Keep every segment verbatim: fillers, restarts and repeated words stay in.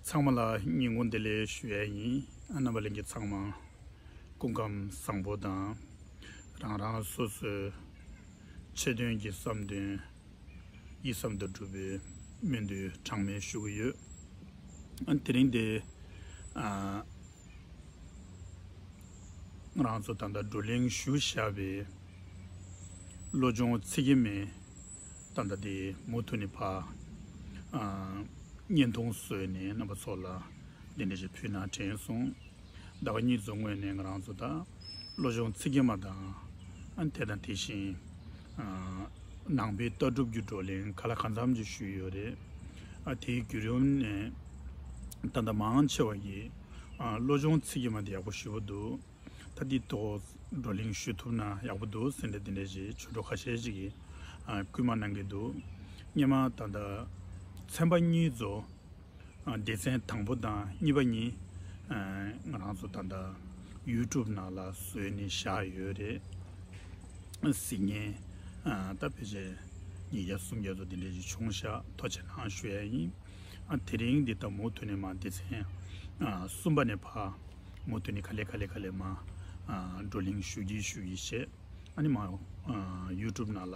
ཚང་མ་ལ་ཉིན་གུང་བདེ་ལེགས་ཞུ་ཡས་ཡིན། ཨ། རྣམ་པ་ལྷན་རྒྱས་ཚང་མ་སྐུ་ཁམས་བཟང་པོ་དང་། རང་རང་སོ་སོའི་ཆེད་དོན་གྱི་བསམ་དོན་ཡིད་བསམ་དུ་འགྲུབ་པའི་སྨོན་འདུན་གྲངས་མེད་ཞུ་གི་ཡོད། ཨ། དེ་རིང་འདི། ཨ། ང་རང་ཚོ་ད་ལྟ་བགྲོ་གླེང་ཞུ་བཞག་པའི་བློ་སྦྱོང་ཚིག་བརྒྱད་མའི་ད་ལྟ་དེ་མུ་མཐུད་ནས་ཕར། ཨ། བརྙན་ཐུང་བཟོས་ནས་རྣམ་པ་ཚོ་ལ་འདི་འདྲ་ཞིག་ཕུལ་ན་དྲན་སོང་། ཟླ་བ་གཉིས་ཚོ་སྔོན་ནས་ང་རང་ཚོ་ད་བློ་སྦྱོང་ཚིག་བརྒྱད་མ་དང་། ཨ། དེ་དང་དེ་བཞིན། ཨ། ནང་པའི་ལྟ་གྲུབ་ཀྱི་བགྲོ་གླེང་ག་ལ་གང་འཚམ་ཅིག་ཞུས་ཡོད་རེད། ཨ། དེའི་བརྒྱུད་རིམ་ནས་ད་ལྟ་མང་ཆེ་བ་ཡིས། ཨ། བློ་སྦྱོང་ཚིག་བརྒྱད་མ་དེ་ཡག་པོ་ཞེ་པོ་འདུག། ད་འདི་ཐོག་བགྲོ་གླེང་ཞུ་ཐུབ་ན་ཡག་པོ་འདུག་ཟེར་འདྲ་འདི་འདྲ་ཞིག་ཆོས་གྲོགས་ཁ་ཤས་ཅིག་གིས། ཨ། སྐུལ་མ་གནང་གི་འདུག། སྔོན་མ་ད་ལྟ་ཚན་པ་གཉིས་ཚོ། ཨ། སྡེ་ཚན་དང་པོ་དང་གཉིས་པ་གཉིས། ཨ། ང་རང་ཚོ་ད་ལྟ་ཡུ་ཊུབ་ནང་ལ་བཟོས་ནས་བཞག་ཡོད་རེད། གཟིགས་མཁན། ཨ། ད་ཕལ་ཆེར་ཉིས་བརྒྱ་སུམ་བརྒྱ་ཚོ་འདི་འདྲ་ཞིག་བྱུང་ཤག། ཐུགས་རྗེ་གནང་ཞུ་ཡ་ཡིན། ཨ། དེ་རིང་འདི་ད་མུ་མཐུད་ནས་མར་སྡེ་ཚན། ཨ། གསུམ་པ་ནས་ཕར་མུ་མཐུད་ནས་ག་ལེ་ག་ལེ་ག་ལེ་མར། ཨ། བགྲོ་གླེང་ཞུ་གི་ཞུ་གི་བྱས། ཨ་ནི་མར། ཨ། ཡུ་ཊུབ་ནང་ལ་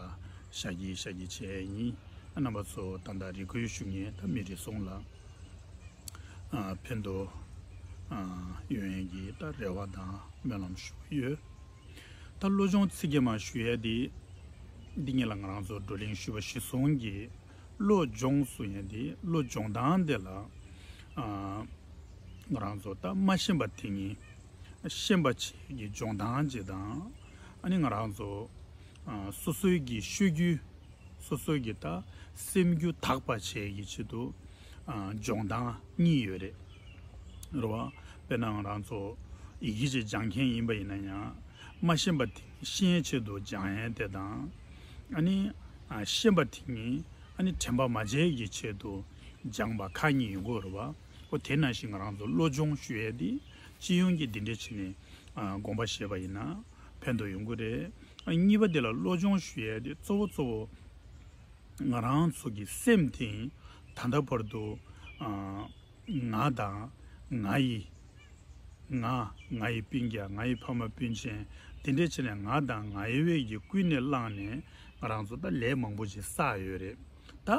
བཞག་གི་བཞག་གི་བྱས་ཡིན། ཨ། རྣམ་པ་ཚོ་ད་ལྟ་རེ་སྐུལ་ཞུ་མཁན་ད་མི་རེ་ཟུང་ལ། ཨ། ཕན་ཐོགས། ཨ། ཡོང་ཡས་ཀྱི་ད་རེ་བ་དང་སྨོན་ལམ་ཞུ་གི་ཡོད། ད་བློ་སྦྱོང་ཚིག་བརྒྱད་མ་ཞུ་ཡས་འདི། འདི་གཉིས་ལ་ང་རང་ཚོ་བགྲོ་གླེང་ཞུས་པ་གཞིར་བཟུང་གི། བློ་སྦྱོང་གསུང་ཡས་འདི་བློ་སྦྱོང་སྟངས་དེ་ལ། ཨ། ང་རང་ཚོ་ད་མ་ཤེས་པ་དེ་ཉིད་ཤེས་པ་བྱེད་ཀྱི་སྦྱོང་སྟངས་ཅིག་དང་། ཨ་ནི་ང་རང་ཚོ། ཨ། སོ་སོའི་གི་ཤོད་རྒྱུ། སོ་སོའི་གི་ད་སེམས་རྒྱུད་དག་པ་བྱེད་ཀྱི་ཆེད་དུ། ཨ། སྦྱོང་སྟངས་གཉིས་ཡོད་རེད། རེད་བ། དཔེར་ན་ང་རང་ཚོ་ཡི་གེ་ཅིག་སྦྱང་མཁན་ཡིན་པ་ཡིན་ན་ཡང་། མ་ཤེས་པ་དེ་ཤེས་ཡས་ཆེད་དུ་སྦྱང་ཡས་དེ་དང་། ཨ་ནི། ཨ། ཤེས་པ་དེ་ཉིད། ཨ་ནི་དྲན་པ་མ་བརྗེད་ཀྱི་ཆེད་དུ་སྦྱངས་པ་ཁག་གཉིས་ཡོང་གི་ཡོད་རེད་བ། འོ་དེ་ནང་བཞིན་ང་རང་ཚོ་བློ་སྦྱོང་ཞུ་ཡས་དེ་སྤྱི་ཡོངས་ཀྱི་འདི་འདྲ་བྱས་ནས། ཨ། དགོངས་པ་བཞེས་པ་ཡིན་ན་ཕན་ཐོགས་ཡོང་གི་རེད། ཨ། གཉིས་པ་དེ་ལ་བློ་སྦྱོང་ཞུ་ཡས་དེ་གཙོ་བོ་གཙོ་བོ་ང་རང་ཚོ་གི་སེམས་དེ་ད་ལྟ་བར་དུ། ཨ། ང་དང་ང་ཡི། ང་། ང་ཡི་སྤུན་ཀྱག། ང་ཡི་ཕ་མ་སྤུན་མཆེད། དེ་འདྲ་བྱས་ནས་ང་དང་ང་ཡི་བས་ཀྱི་ཀུན་ནས་བསླངས་ནས་ང་རང་ཚོ་ད་ལས་མང་པོ་ཞིག་བསགས་ཡོད་རེད། ད་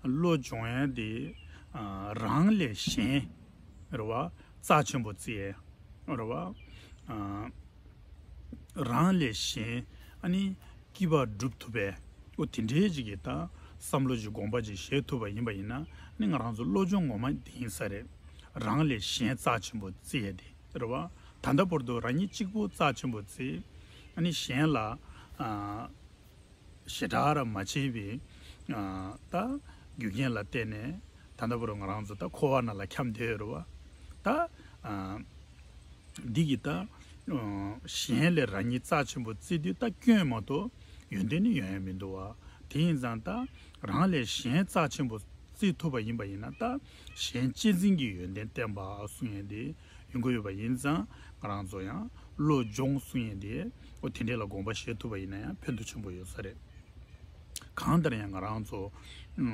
བློ་སྦྱོང་ཡས་དེ། ཨ། རང་ལས་གཞན། རེད་བ། རྩ་ཆེན་པོ་བརྩི་ཡས། རེད་བ། ཨ། རང་ལས་གཞན། ཨ་ནི་སྐྱིད་པ་སྒྲུབ་ཐུབ་པའི། འོ་དེ་འདྲའི་ཅིག་གི་ད་བསམ་བློ་ཅིག་དགོངས་པ་ཅིག་བཞེས་ཐུབ་པ་ཡིན་པ་ཡིན་ན། ཨ་ནི་ང་རང་ཚོ་བློ་སྦྱོང་ངོ་མ་དེ་ཡིན་ས་རེད། རང་ལས་གཞན་རྩ་ཆེན་པོ་བརྩི་ཡས་དེ་རེད་བ། ད་ལྟ་བར་དུ་རང་ཉིད་གཅིག་པུ་རྩ་ཆེན་པོ་བརྩི། ཨ་ནི་གཞན་ལ། ཨ། ཞེ་དྲག་ར་མ་བྱས་པའི། ཨ། ད་རྒྱུ་རྐྱེན་ལ་བརྟེན་ནས་ད་ལྟ་བར་ང་རང་ཚོ་ད་འཁོར་བ་ནང་ལ་འཁྱམས་བསྡད་ཡོད་རེད་བ། ད། ཨ། འདི་གི་ད། ཨ། གཞན་ལས་རང་ཉིད་རྩ་ཆེན་པོ་བརྩི་དུས་ད་སྐྱོན་མ་གཏོགས་ཡོན་ཏན་ནི་ཡོང་ཡ་མི་འདུག་བ། དེ་ཡིན་ཙང་ད་རང་ལས་གཞན་རྩ་ཆེན་པོ་བརྩི་ཐུབ་པ་ཡིན་པ་ཡིན་ན། ད་གཞན་གཅེས་འཛིན་གྱི་ཡོན་ཏན་བསྟན་པ་གསུང་ཡས་དེ་ཡོང་གི་ཡོད་པ་ཡིན་ཙང་། ང་རང་ཚོ་ཡང་བློ་སྦྱོང་གསུང་ཡས་དེ། འོ་དེ་འདྲས་ལ་དགོངས་པ་བཞེས་ཐུབ་པ་ཡིན་ན་ཡང་ཕན་ཐོགས་ཆེན་པོ་ཡོད་ས་རེད། གང་ལྟར་ཡང་ང་རང་ཚོ། ཨ།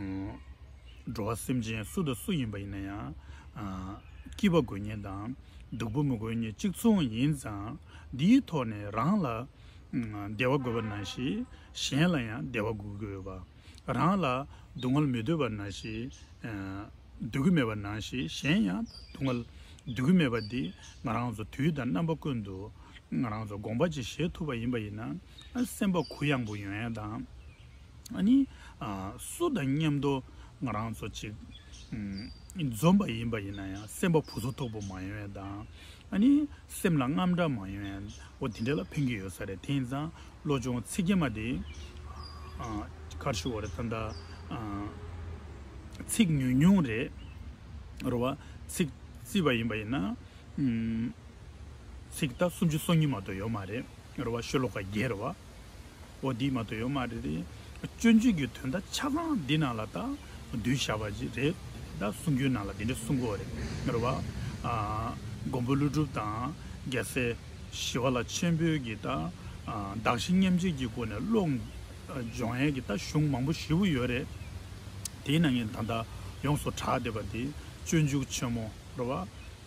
འགྲོ་བ་སེམས་ཅན་སུ་དང་སུ་ཡིན་པ་ཡིན་ན་ཡང་། ཨ། སྐྱིད་པ་དགོས་མཁན་དང་སྡུག་པོ་མི་དགོས་མཁན་གཅིག་མཚུངས་ཡིན་ཙང་། འདིའི་ཐོག་ནས་རང་ལ། ཨ། བདེ་བ་དགོས་པ་ནང་བཞིན་གཞན་ལ་ཡང་བདེ་བ་དགོས་ཀྱི་ཡོད་པ། རང་ལ་སྡུག་བསྔལ་མི་འདོད་པ་ནང་བཞིན། ཨ། འདོད་ཀྱི་མེད་པ་ནང་བཞིན་གཞན་ཡང་སྡུག་བསྔལ་འདོད་ཀྱི་མེད་པ་འདི་ང་རང་ཚོ་དུས་དང་རྣམ་པ་ཀུན་ཏུ་ང་རང་ཚོ་དགོངས་པ་ཅིག་བཞེས་ཐུབ་པ་ཡིན་པ་ཡིན་ན། ཨ། སེམས་པ་གུ་ཡངས་པོ་ཡོང་ཡ་དང་། ཨ་ནི། ཨ། སུ་དང་མཉམ་དུ་ང་རང་ཚོ་ཅིག་ཨུམ། འཛོམས་པ་ཡིན་པ་ཡིན་ན་ཡང་སེམས་པ་ཕུ་ཚུགས་ཐོག་པོ་མ་ཡོང་ཡ་དང་། ཨ་ནི། སེམས་ལ་དངངས་སྐྲག་མ་ཡོང་ཡ། འོ་དེ་འདྲ་ལ་ཕན་གྱི་ཡོད་ས་རེད། དེ་ཡིན་ཙང་། བློ་སྦྱོང་ཚིག་བརྒྱད་མ་དེ། ཨ། ག་རེ་ཞུ་དགོས་རེད་ད་ལྟ། ཨ། ཚིག་ཉུང་ཉུང་རེད། རེད་བ། ཚིག་བརྩིས་པ་ཡིན་པ་ཡིན་ན། ཨུམ། ཚིག་ད་སུམ་ཅུ་སོ་གཉིས་མ་གཏོགས་ཡོད་མ་རེད། རེད་བ། ཤོ་ལོ་ཀ་བརྒྱད་རེད་བ། འོ་འདི་མ་གཏོགས་ཡོད་མ་རེད་དེ། སྤྱོད་འཇུག་གི་དོན་དག་ཆ་ཚང་འདི་ནང་ལ་ད་བསྡུས་བཞག་པ་ཅིག་རེད། ད་གསུང་རྒྱུན་ནང་ལ་འདི་འདྲ་གསུང་གི་ཡོད་རེད། རེད་བ། ཨ། མགོན་པོ་ཀླུ་སྒྲུབ་དང་རྒྱལ་སྲས་ཞི་བ་ལྷ་ཆེན་པོའི་གི་ད། ཨ། གདགས་གཞི་མཉམ་བརྗེ་གི་སྒོ་ནས་བློ་སྦྱོང་ཡས་ཀྱི་ད་གཞུང་མང་པོ་ཞེ་པོ་ཡོད་རེད། དེའི་ནང་ནས་ད་ལྟ་ཡོངས་སུ་གྲགས་བསྡད་པ་འདི་ སྤྱོད་འཇུག་ཆེན་མོ་རེད་བ།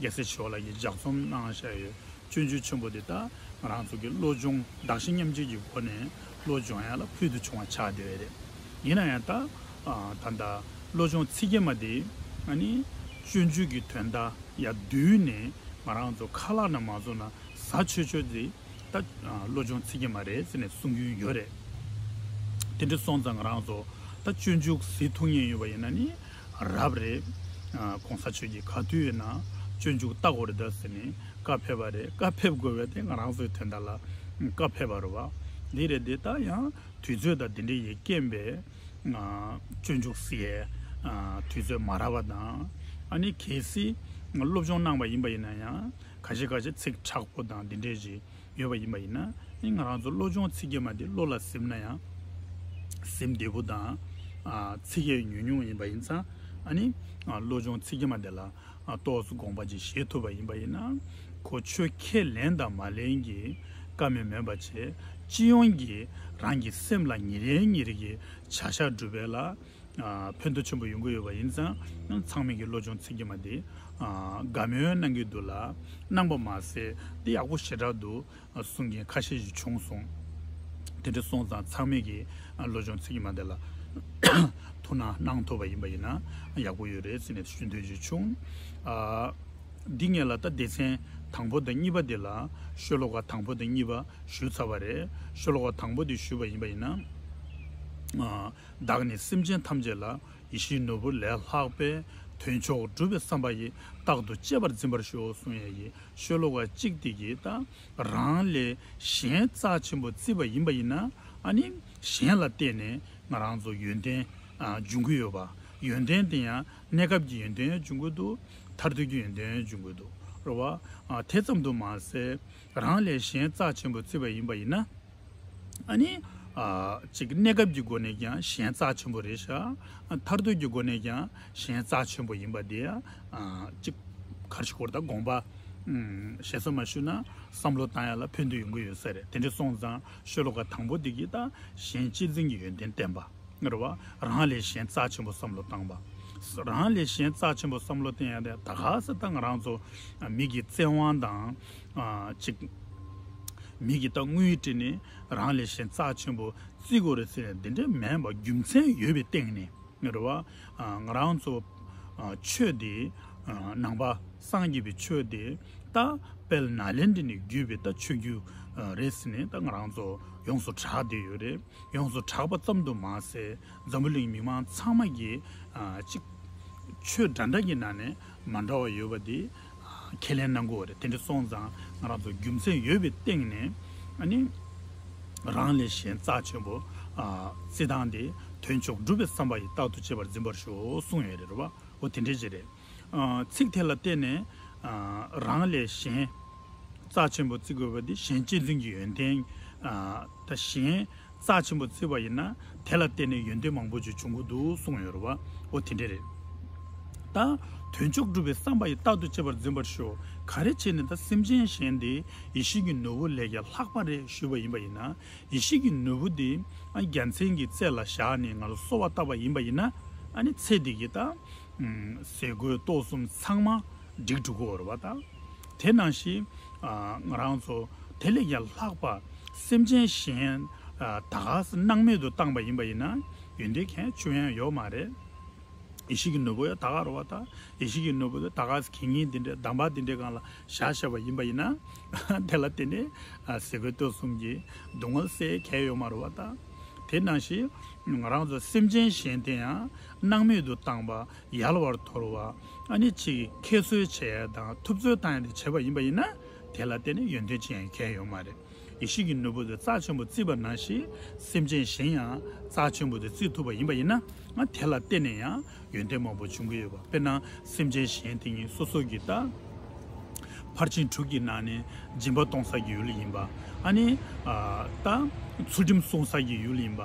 རྒྱལ་སྲས་ཆེ་བ་ལགས་ཀྱིས་ལྗགས་རྩོམ་གནང་བཞག་ཡོད། སྤྱོད་འཇུག་ཆེན་པོ་འདི་ད་ང་རང་ཚོ་གི་བློ་སྦྱོང་གདགས་གཞི་མཉམ་བརྗེ་གི་སྒོ་ནས་བློ་སྦྱོང་ཡ་ལ་ཕུལ་དུ་བྱུང་བ་ཆགས་བསྡད་ཡོད་རེད། ཡིན་ན་ཡང་ད་ད་ལྟ་བློ་སྦྱོང་ཚིག་བརྒྱད་མ་འདི་ཨ་ནི་སྤྱོད་འཇུག་གི་དོན་དག་ཡར་བསྡུས་ནས་ང་རང་ཚོ་ཁ་ལག་ནང་མ་བཟོ་ན་ཟ་ཆོད་ཆོད་འདི་ད་བློ་སྦྱོང་ཚིག་བརྒྱད་མ་རེད་ཟེར་ནས་གསུང་རྒྱུན་ཡོད་རེད། དེ་འདྲ་སོང་ཙང་ང་རང་ཚོ་ད་སྤྱོད་འཇུག་གཟིགས་ཐུབ་མཁན་ཡོད་པ་ཡིན་ན་ནི་རབ་རེད། གོང་ས་མཆོག་གིས་ག་དུས་ཡིན་ན་སྤྱོད་འཇུག་ལྟ་དགོས་རེད་ད་ཟེར་ནས་བཀའ་ཕེབས་པ་རེད། བཀའ་ཕེབས་དགོས་པ་དེ་ང་རང་ཚོའི་དོན་དག་ལ་བཀའ་ཕེབས་པ་རེད་བ། འདི་རེད་འདི་ད་ཡང་དུས་ཚོད་དང་དེ་འདྲ་ཡི་རྐྱེན་པས་སྤྱོད་འཇུག་གཟིགས་ཡས་དུས་ཚོད་མ་རག་པ་དང་། ཨ་ནི་གལ་སྲིད་སློབ་སྦྱོང་གནང་བ་ཡིན་པ་ཡིན་ན་ཡང་ཁ་ཤས་ཁ་ཤས་ཚིག་དྲག་པོ་དང་འདི་འདྲས་ཞིག་ཡོད་པ་ཡིན་པ་ཡིན་ན་ཨ་ནི་ང་རང་ཚོ་བློ་སྦྱོང་ཚིག་བརྒྱད་མ་འདི་བློ་ལ་ཟིན་ན་ཡང་ཟིན་བདེ་པོ་དང་། ཨ་ཚིག་ཡས་ཉུང་ཉུང་ཡིན་པ་ཡིན་ཙང་ཨ་ནི་ཨ་བློ་སྦྱོང་ཚིག་བརྒྱད་མ་འདི་ལ་ཨ་ཏོག་ཙམ་དགོངས་པ་ཅིག་བཞེས་ཐུབ་པ་ཡིན་པ་ཡིན་ན་ཁོ་ཆོས་ཁས་ལེན་དང་མ་ལེན་གྱི་བཀའ་མོལ་མིན་པ་བྱས་སྤྱི་ཡོངས་ཀྱི་རང་གི་སེམས་ལ་ཉིན་རེ་ཉིན་རེ་གི་བྱ་བཞག་སྒྲུབ་པ་ལ། ཨ་ཕན་ཐོགས་ཆེན་པོ་ཡོང་གི་ཡོད་པ་ཡིན་ཙང་ཚང་མས་ཀྱི་བློ་སྦྱོང་ཚིག་བརྒྱད་མ་འདི་ཨ་དགའ་མོས་གནང་གི་འདུག་ལ། གནང་པ་མ་ཟད་འདི་ཡག་པོ་ཞེ་དྲག་འདུག་གསུང་མཁན་ཁ་ཤས་ཤིག་བྱུང་སོང་། དེ་འདྲ་སོང་ཙང་ཚང་མས་ཀྱི་ཨ་བློ་སྦྱོང་ཚིག་བརྒྱད་མ་འདི་ལ་ཐུགས་སྣང་གནང་ཐུབ་པ་ཡིན་པ་ཡིན་ན་ཡག་པོ་ཡོད་རེད་ཟེར་ནས་ཞུ་འདོད་ཅིག་བྱུང་། ཨ་འདི་ངས་ལ་ད་སྡེ་ཚན་དང་པོ་དང་གཉིས་པ་འདི་ལ་ཤོ་ལོ་ཀ་དང་པོ་དང་གཉིས་པ་ཞུས་ཚར་བ་རེད། ཤོ་ལོ་ཀ་དང་པོ་འདི་ཞུས་པ་ཡིན་པ་ཡིན་ན། ཨ། བདག་ནི་སེམས་ཅན་ཐམས་ཅད་ལ། ཡིད་བཞིན་ནོར་བུ་ལས་ལྷག་པའི། དོན་མཆོག་སྒྲུབ་པའི་བསམ་པ་ཡིས། རྟག་ཏུ་གཅེས་པར་འཛིན་པར་ཤོག་གསུང་ཡས་ཀྱི་ཤོ་ལོ་ཀ་གཅིག་དེ་གིས་ད་རང་ལས་གཞན་རྩ་ཆེན་པོ་བརྩིས་པ་ཡིན་པ་ཡིན་ན་ཨ་ནི་གཞན་ལ་བརྟེན་ནས་ང་རང་ཚོ་ཡོན་ཏན་ཨ་འབྱུང་གི་ཡོད་པ། ཡོན་ཏན་དེ་ཡང་གནས་སྐབས་ཀྱི་ཡོན་ཏན་ཡང་འབྱུང་གི་འདུག་མཐར་ཐུག་གི་ཡོན་ཏན་ཡང་འབྱུང་གི་འདུག་རེད་བ། ཨ་དེ་ཙམ་དུ་མ་ཟད་རང་ལས་གཞན་རྩ་ཆེན་པོ་བརྩིས་པ་ཡིན་པ་ཡིན་ན། ཨ་ནི། ཨ་ཅིག་གནས་སྐབས་ཀྱི་སྒོ་ནས་ཀྱང་གཞན་རྩ་ཆེན་པོ་རེད་ཤག་མཐར་ཐུག་གི་སྒོ་ནས་ཀྱང་གཞན་རྩ་ཆེན་པོ་ཡིན་པ་དེ་ཨ་ཅིག་ག་རེ་ཞུ་དགོས་རེད་ད་དགོངས་པ་ཞེ་ས་མ་ཞུས་ན་བསམ་བློ་བཏང་ཡ་ལ་ཕན་ཐོགས་ཡོང་གི་ཡོད་ས་རེད། དེ་འདྲ་སོང་ཙང་ཤོ་ལོ་ཀ་དང་པོ་འདི་གིས་ད་གཞན་གཅེས་འཛིན་གྱི་ཡོན་ཏན་བསྟན་པ་རེད་བ། རང་ལས་གཞན་རྩ་ཆེན་པོ་བསམ་བློ་བཏང་པ། རང་ལས་གཞན་རྩ་ཆེན་པོ་བསམ་བློ་བཏང་ཡ་དེ་ད་ག་ས་ད་ང་རང་ཚོ་མི་གི་བཙན་དབང་དང་ཨ་ཅིག་མི་གིས་ད་དངུལ་སྤྲད་ནས་རང་ལས་གཞན་རྩ་ཆེན་པོ་བརྩི་དགོས་རེད་ཟེར་ནས་འདི་འདྲ་མིན་པ་རྒྱུ་མཚན་ཡོད་པའི་སྟེང་ནས་རེད་བ། ང་རང་ཚོ་ཆོས་འདི་ནང་པ་སངས་རྒྱས་པའི་ཆོས་འདི་ད་དཔལ་ནཱ་ལེནྡྲ་ནས་བརྒྱུད་པའི་ད་ཆོས་བརྒྱུད་རེད་ཟེར་ནས་ད་ང་རང་ཚོ་ཡོངས་སུ་གྲགས་བསྡད་ཡོད་རེད། ཡོངས་སུ་གྲགས་པ་ཙམ་དུ་མ་ཟད་འཛམ་བུ་གླིང་མི་མང་ཚང་མ་གིས་ཅིག་ཆོས་འདྲ་འདྲ་གི་ནང་ནས་མ་འདྲ་བ་ཡོད་པ་འདི་ཁས་ལེན་གནང་དགོས་པ་རེད། དེ་འདྲ་སོང་ཙང་ང་རང་ཚོ་རྒྱུ་མཚན་ཡོད་པའི་སྟེང་ནས་ཨ་ནི་རང་ལས་གཞན་རྩ་ཆེན་པོ་བརྩི་སྟངས་དེ་དོན་མཆོག་སྒྲུབ་པའི་བསམ་པ་ཡིས། རྟག་ཏུ་གཅེས་པར་འཛིན་པར་ཤོག་གསུངས་ཡོད་རེད་བ། འོ་དེ་འདྲ་ཅིག་རེད། ཚིག་དེ་ལ་བརྟེན་ནས་རང་ལས་གཞན་རྩ་ཆེན་པོ་བརྩི་དགོས་པ་འདི་གཞན་གཅེས་འཛིན་གྱི་ཡོན་ཏན་ད་གཞན་རྩ་ཆེན་པོ་བརྩིས་པ་ཡིན་ན་དེ་ལ་བརྟེན་ནས་ཡོན་ཏན་མང་པོ་ཅིག་འབྱུང་གི་འདུག་གསུངས་ཡོད་རེད་བ། འོ་དེ་འདྲ་རེད། ད་དོན་མཆོག་སྒྲུབ་པའི་བསམ་པ་ཡིས། རྟག་ཏུ་གཅེས་པར་འཛིན་པར་ཤོག་ག་རེ་བྱས་ནས་ད་སེམས་ཅན་གཞན་དེ་ཡིད་བཞིན་གྱི་ནོར་བུ་ལས་ཀྱང་ལྷག་པ་རེད་ཞུས་པ་ཡིན་པ་ཡིན་ན། ཡིད་བཞིན་གྱི་ནོར་བུ་དེ་རྒྱལ་མཚན་གྱི་རྩེ་ལ་བཞག་ནས་ང་ཚོ་གསོལ་བ་བཏབ་པ་ཡིན་པ་ཡིན་ན་ཨ་ནི་ཚེ་འདི་གི་ད་ཟས་གོས་གཏོར་གསུམ་ཚང་མ་འགྲིག་འགྲོ་གི་ཡོད་རེད་བ། ད་དེ་ནང་བཞིན་ང་རང་ཚོ་དེ་ལས་ཀྱང་ལྷག་པ་སེམས་ཅན་གཞན་ད་ག་སེ་སྣང་མེད་དུ་བཏང་པ་ཡིན་པ་ཡིན་ན་ཡོན་ཏན་གང་ཡང་བྱུང་ཡ་ཡོད་མ་རེད། ཡིད་བཞིན་གྱི་ནོར་བུ་ཡང་ད་ག་རེད་བ། ད་ཡིད་བཞིན་གྱི་ནོར་བུ་དེ་ད་ག་སེ་གད་སྙིགས་འདི་འདྲ་འདམ་བག་འདི་འདྲའི་སྒང་ལ་བཞག་བཞག་པ་ཡིན་པ་ཡིན་ན་དེ་ལ་བརྟེན་ནས་ཟས་གོས་གཏོར་གསུམ་གྱི་སྡུག་བསྔལ་སེལ་གང་ཡང་ཡོད་མ་རེད་བ། ད་དེ་ནང་བཞིན་ང་རང་ཚོ་སེམས་ཅན་གཞན་དེ་ཡང་སྣང་མེད་དུ་བཏང་པ། ཡལ་བར་དོར་བ། ཨ་ནི་ཅིག་ཁྱད་གསོད་བྱེད་ཡ་དང་ཐུབ་ཚོད་བཏང་ཡ་དེ་བྱས་པ་ཡིན་པ་ཡིན་ན་དེ་ལ་བརྟེན་ནས་ཡོན་ཏན་ཅི་ཡང་གང་ཡང་ཡོད་མ་རེད། ཡིད་བཞིན་གྱི་ནོར་བུ་དེ་རྩ་ཆེན་པོ་བརྩིས་པ་ནང་བཞིན་སེམས་ཅན་གཞན་ཡང་རྩ་ཆེན་པོ་དེ་བརྩི་ཐུབ་པ་ཡིན་པ་ཡིན་ན་ང་དེ་ལ་བརྟེན་ནས་ཡང་ཡོན་ཏན་མང་པོ་འབྱུང་གི་ཡོད་པ། དཔེར་ན་སེམས་ཅན་གཞན་དེ་ཉིད་སོ་སོ་གི་ད་ཕར་ཕྱིན་དྲུག་གི་ནང་ནས་སྦྱིན་པ་གཏོང་ས་ཀྱི་ཡུལ་ཡིན་པ། ཨ་ནི་ད་ཚུལ་ཁྲིམས་སྲུང་ས་ཀྱི་ཡུལ་ཡིན་པ་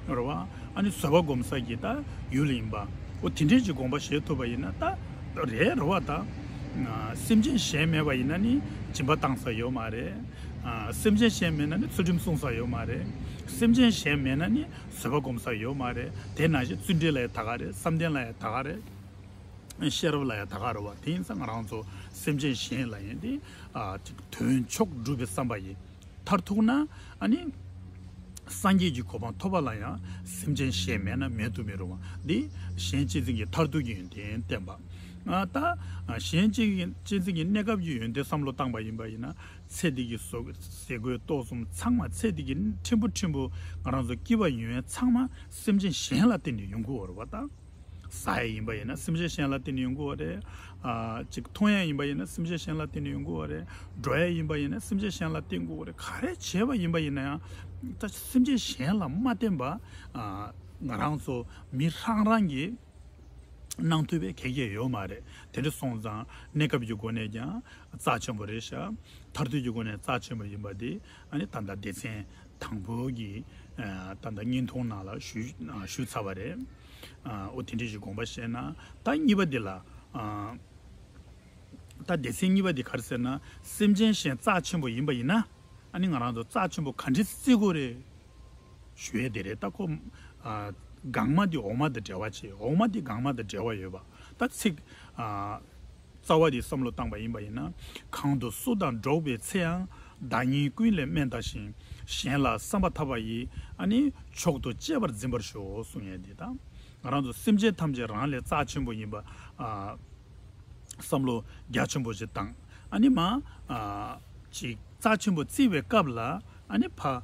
རེད་བ། ཨ་ནི་བཟོད་པ་སྒོམ་ས་ཀྱི་ད་ཡུལ་ཡིན་པ། འོ་དེ་འདྲའི་ཅིག་དགོངས་པ་བཞེས་ཐུབ་པ་ཡིན་ན་ད་རེད་རེད་བ། ད་སེམས་ཅན་གཞན་མེད་པ་ཡིན་ན་ནི་སྦྱིན་པ་བཏང་ས་ཡོད་མ་རེད། ཨ་སེམས་ཅན་གཞན་མེད་ན་ནི་ཚུལ་ཁྲིམས་སྲུང་ས་ཡོད་མ་རེད། སེམས་ཅན་གཞན་མེད་ན་ནི་བཟོད་པ་སྒོམ་ས་ཡོད་མ་རེད། དེ་ནང་བཞིན་བརྩོན་འགྲུས་ལ་ཡང་ད་ག་རེད། བསམ་གཏན་ལ་ཡང་ད་ག་རེད། ཤེས་རབ་ལ་ཡང་ད་ག་རེད་བ། དེ་ཡིན་ཙང་ང་རང་ཚོ་སེམས་ཅན་གཞན་ལ་ཡང་དེ་ཨ་ཅིག་དོན་མཆོག་སྒྲུབ་པའི་བསམ་པ་ཡིས་མཐར་ཐུག་ན་ཨ་ནི་སངས་རྒྱས་ཀྱི་གོ་འཕང་ཐོབ་པ་ལ་ཡང་སེམས་ཅན་གཞན་མེད་ན་མེད་དུ་མི་རུང་བ། འདི་གཞན་གཅེས་འཛིན་གྱི་མཐར་ཐུག་གི་ཡོན་ཏན་བསྟན་པ། ཨ་ད་གཞན་གཅེས་གཅེས་འཛིན་གྱི་གནས་སྐབས་ཀྱི་ཡོན་ཏན་བསམ་བློ་བཏང་པ་ཡིན་པ་ཡིན་ན། ཚེ་འདི་གི་ཟོ་ཟས་གོས་གཏོར་གསུམ་ཚང་མ། ཚེ་འདི་གི་ཕྲན་བུ་ཕྲན་བུ་ང་རང་ཚོ་སྐྱིད་པ་ཡོང་ཡ་ཚང་མ་སེམས་ཅན་གཞན་ལ་བརྟེན་ནས་ཡོང་གི་ཡོད་རེད་བ་ད། ཟ་ཡ་ཡིན་པ་ཡིན་ན་སེམས་ཅན་གཞན་ལ་བརྟེན་ནས་ཡོང་གི་ཡོད་རེད། ཨ་ཅིག་འཐུང་ཡ་ཡིན་པ་ཡིན་ན་སེམས་ཅན་གཞན་ལ་བརྟེན་ནས་ཡོང་གི་ཡོད་རེད། འགྲོ་ཡ་ཡིན་པ་ཡིན་ན་སེམས་ཅན་གཞན་ལ་བརྟེན་དགོས་རེད། ག་རེ་བྱས་པ་ཡིན་པ་ཡིན་ན་ཡང་ད་སེམས་ཅན་གཞན་ལ་མ་བརྟེན་པ་ཨ་ང་རང་ཚོ་མི་རང་རང་གིས་གནང་ཐུབ་པའི་གལ་གལ་ཡོད་མ་རེད། དེ་འདྲ་སོང་ཙང་གནས་སྐབས་ཀྱི་སྒོ་ནས་ཀྱང་རྩ་ཆེན་པོ་རེད་ཤག་མཐར་ཐུག་གི་སྒོ་ནས་རྩ་ཆེན་པོ་ཡིན་པ་འདི་ཨ་ནི་ད་ལྟ་སྡེ་ཚན་དང་པོ་གི་ཨ་ད་ལྟ་བརྙན་ཐུང་ནང་ལ་ཞུ་ཨ་ཞུས་ཚར་བ་རེད། ཨ་འོ་དེ་འདྲ་ཞིག་དགོངས་པ་བཞེས་ན། ད་གཉིས་པ་འདི་ལ་ཨ་ད་སྡེ་ཚན་གཉིས་པ་འདི་ག་རེ་ཟེར་ན། སེམས་ཅན་གཞན་རྩ་ཆེན་པོ་ཡིན་པ་ཡིན་ན། ཨ་ནི་ང་རང་ཚོ་རྩ་ཆེན་པོ་ག་འདྲ་བརྩི་དགོས་རེད་ཞུ་ཡས་དེ་རེད། ད་ཁོ་ཨ་གང་མ་དེ་འོག་མ་དང་འབྲེལ་བ་བྱེད། འོག་མ་དེ་གང་མ་དང་འབྲེལ་བ་ཡོད་པ། ད་ཚིག་ཨ་རྩ་བ་དེ་བསམ་བློ་བཏང་པ་ཡིན་པ་ཡིན་ན། གང་དུ་སུ་དང་འགྲོགས་པའི་ཚེ་ཡང་། བདག་ཉིད་ཀུན་ལས་དམན་བལྟ་ཞིང་། གཞན་ལ་བསམ་པ་ཐག་པ་ཡིས། ཨ་ནི་མཆོག་ཏུ་གཅེས་པར་འཛིན་པར་ཤོག་གསུང་ཡས་དེ་དང་། ང་རང་ཚོ་སེམས་ཅན་ཐམས་ཅད་རང་ལས་རྩ་ཆེན་པོ་ཡིན་པ་ཨ་བསམ་བློ་རྒྱ་ཆེན་པོ་ཞིག་བཏང་། ཨ་ནི་མ་ཨ་ཅིག་རྩ་ཆེན་པོ་བརྩི་བའི་སྐབས་ལ་ཨ་ནི་ཕ་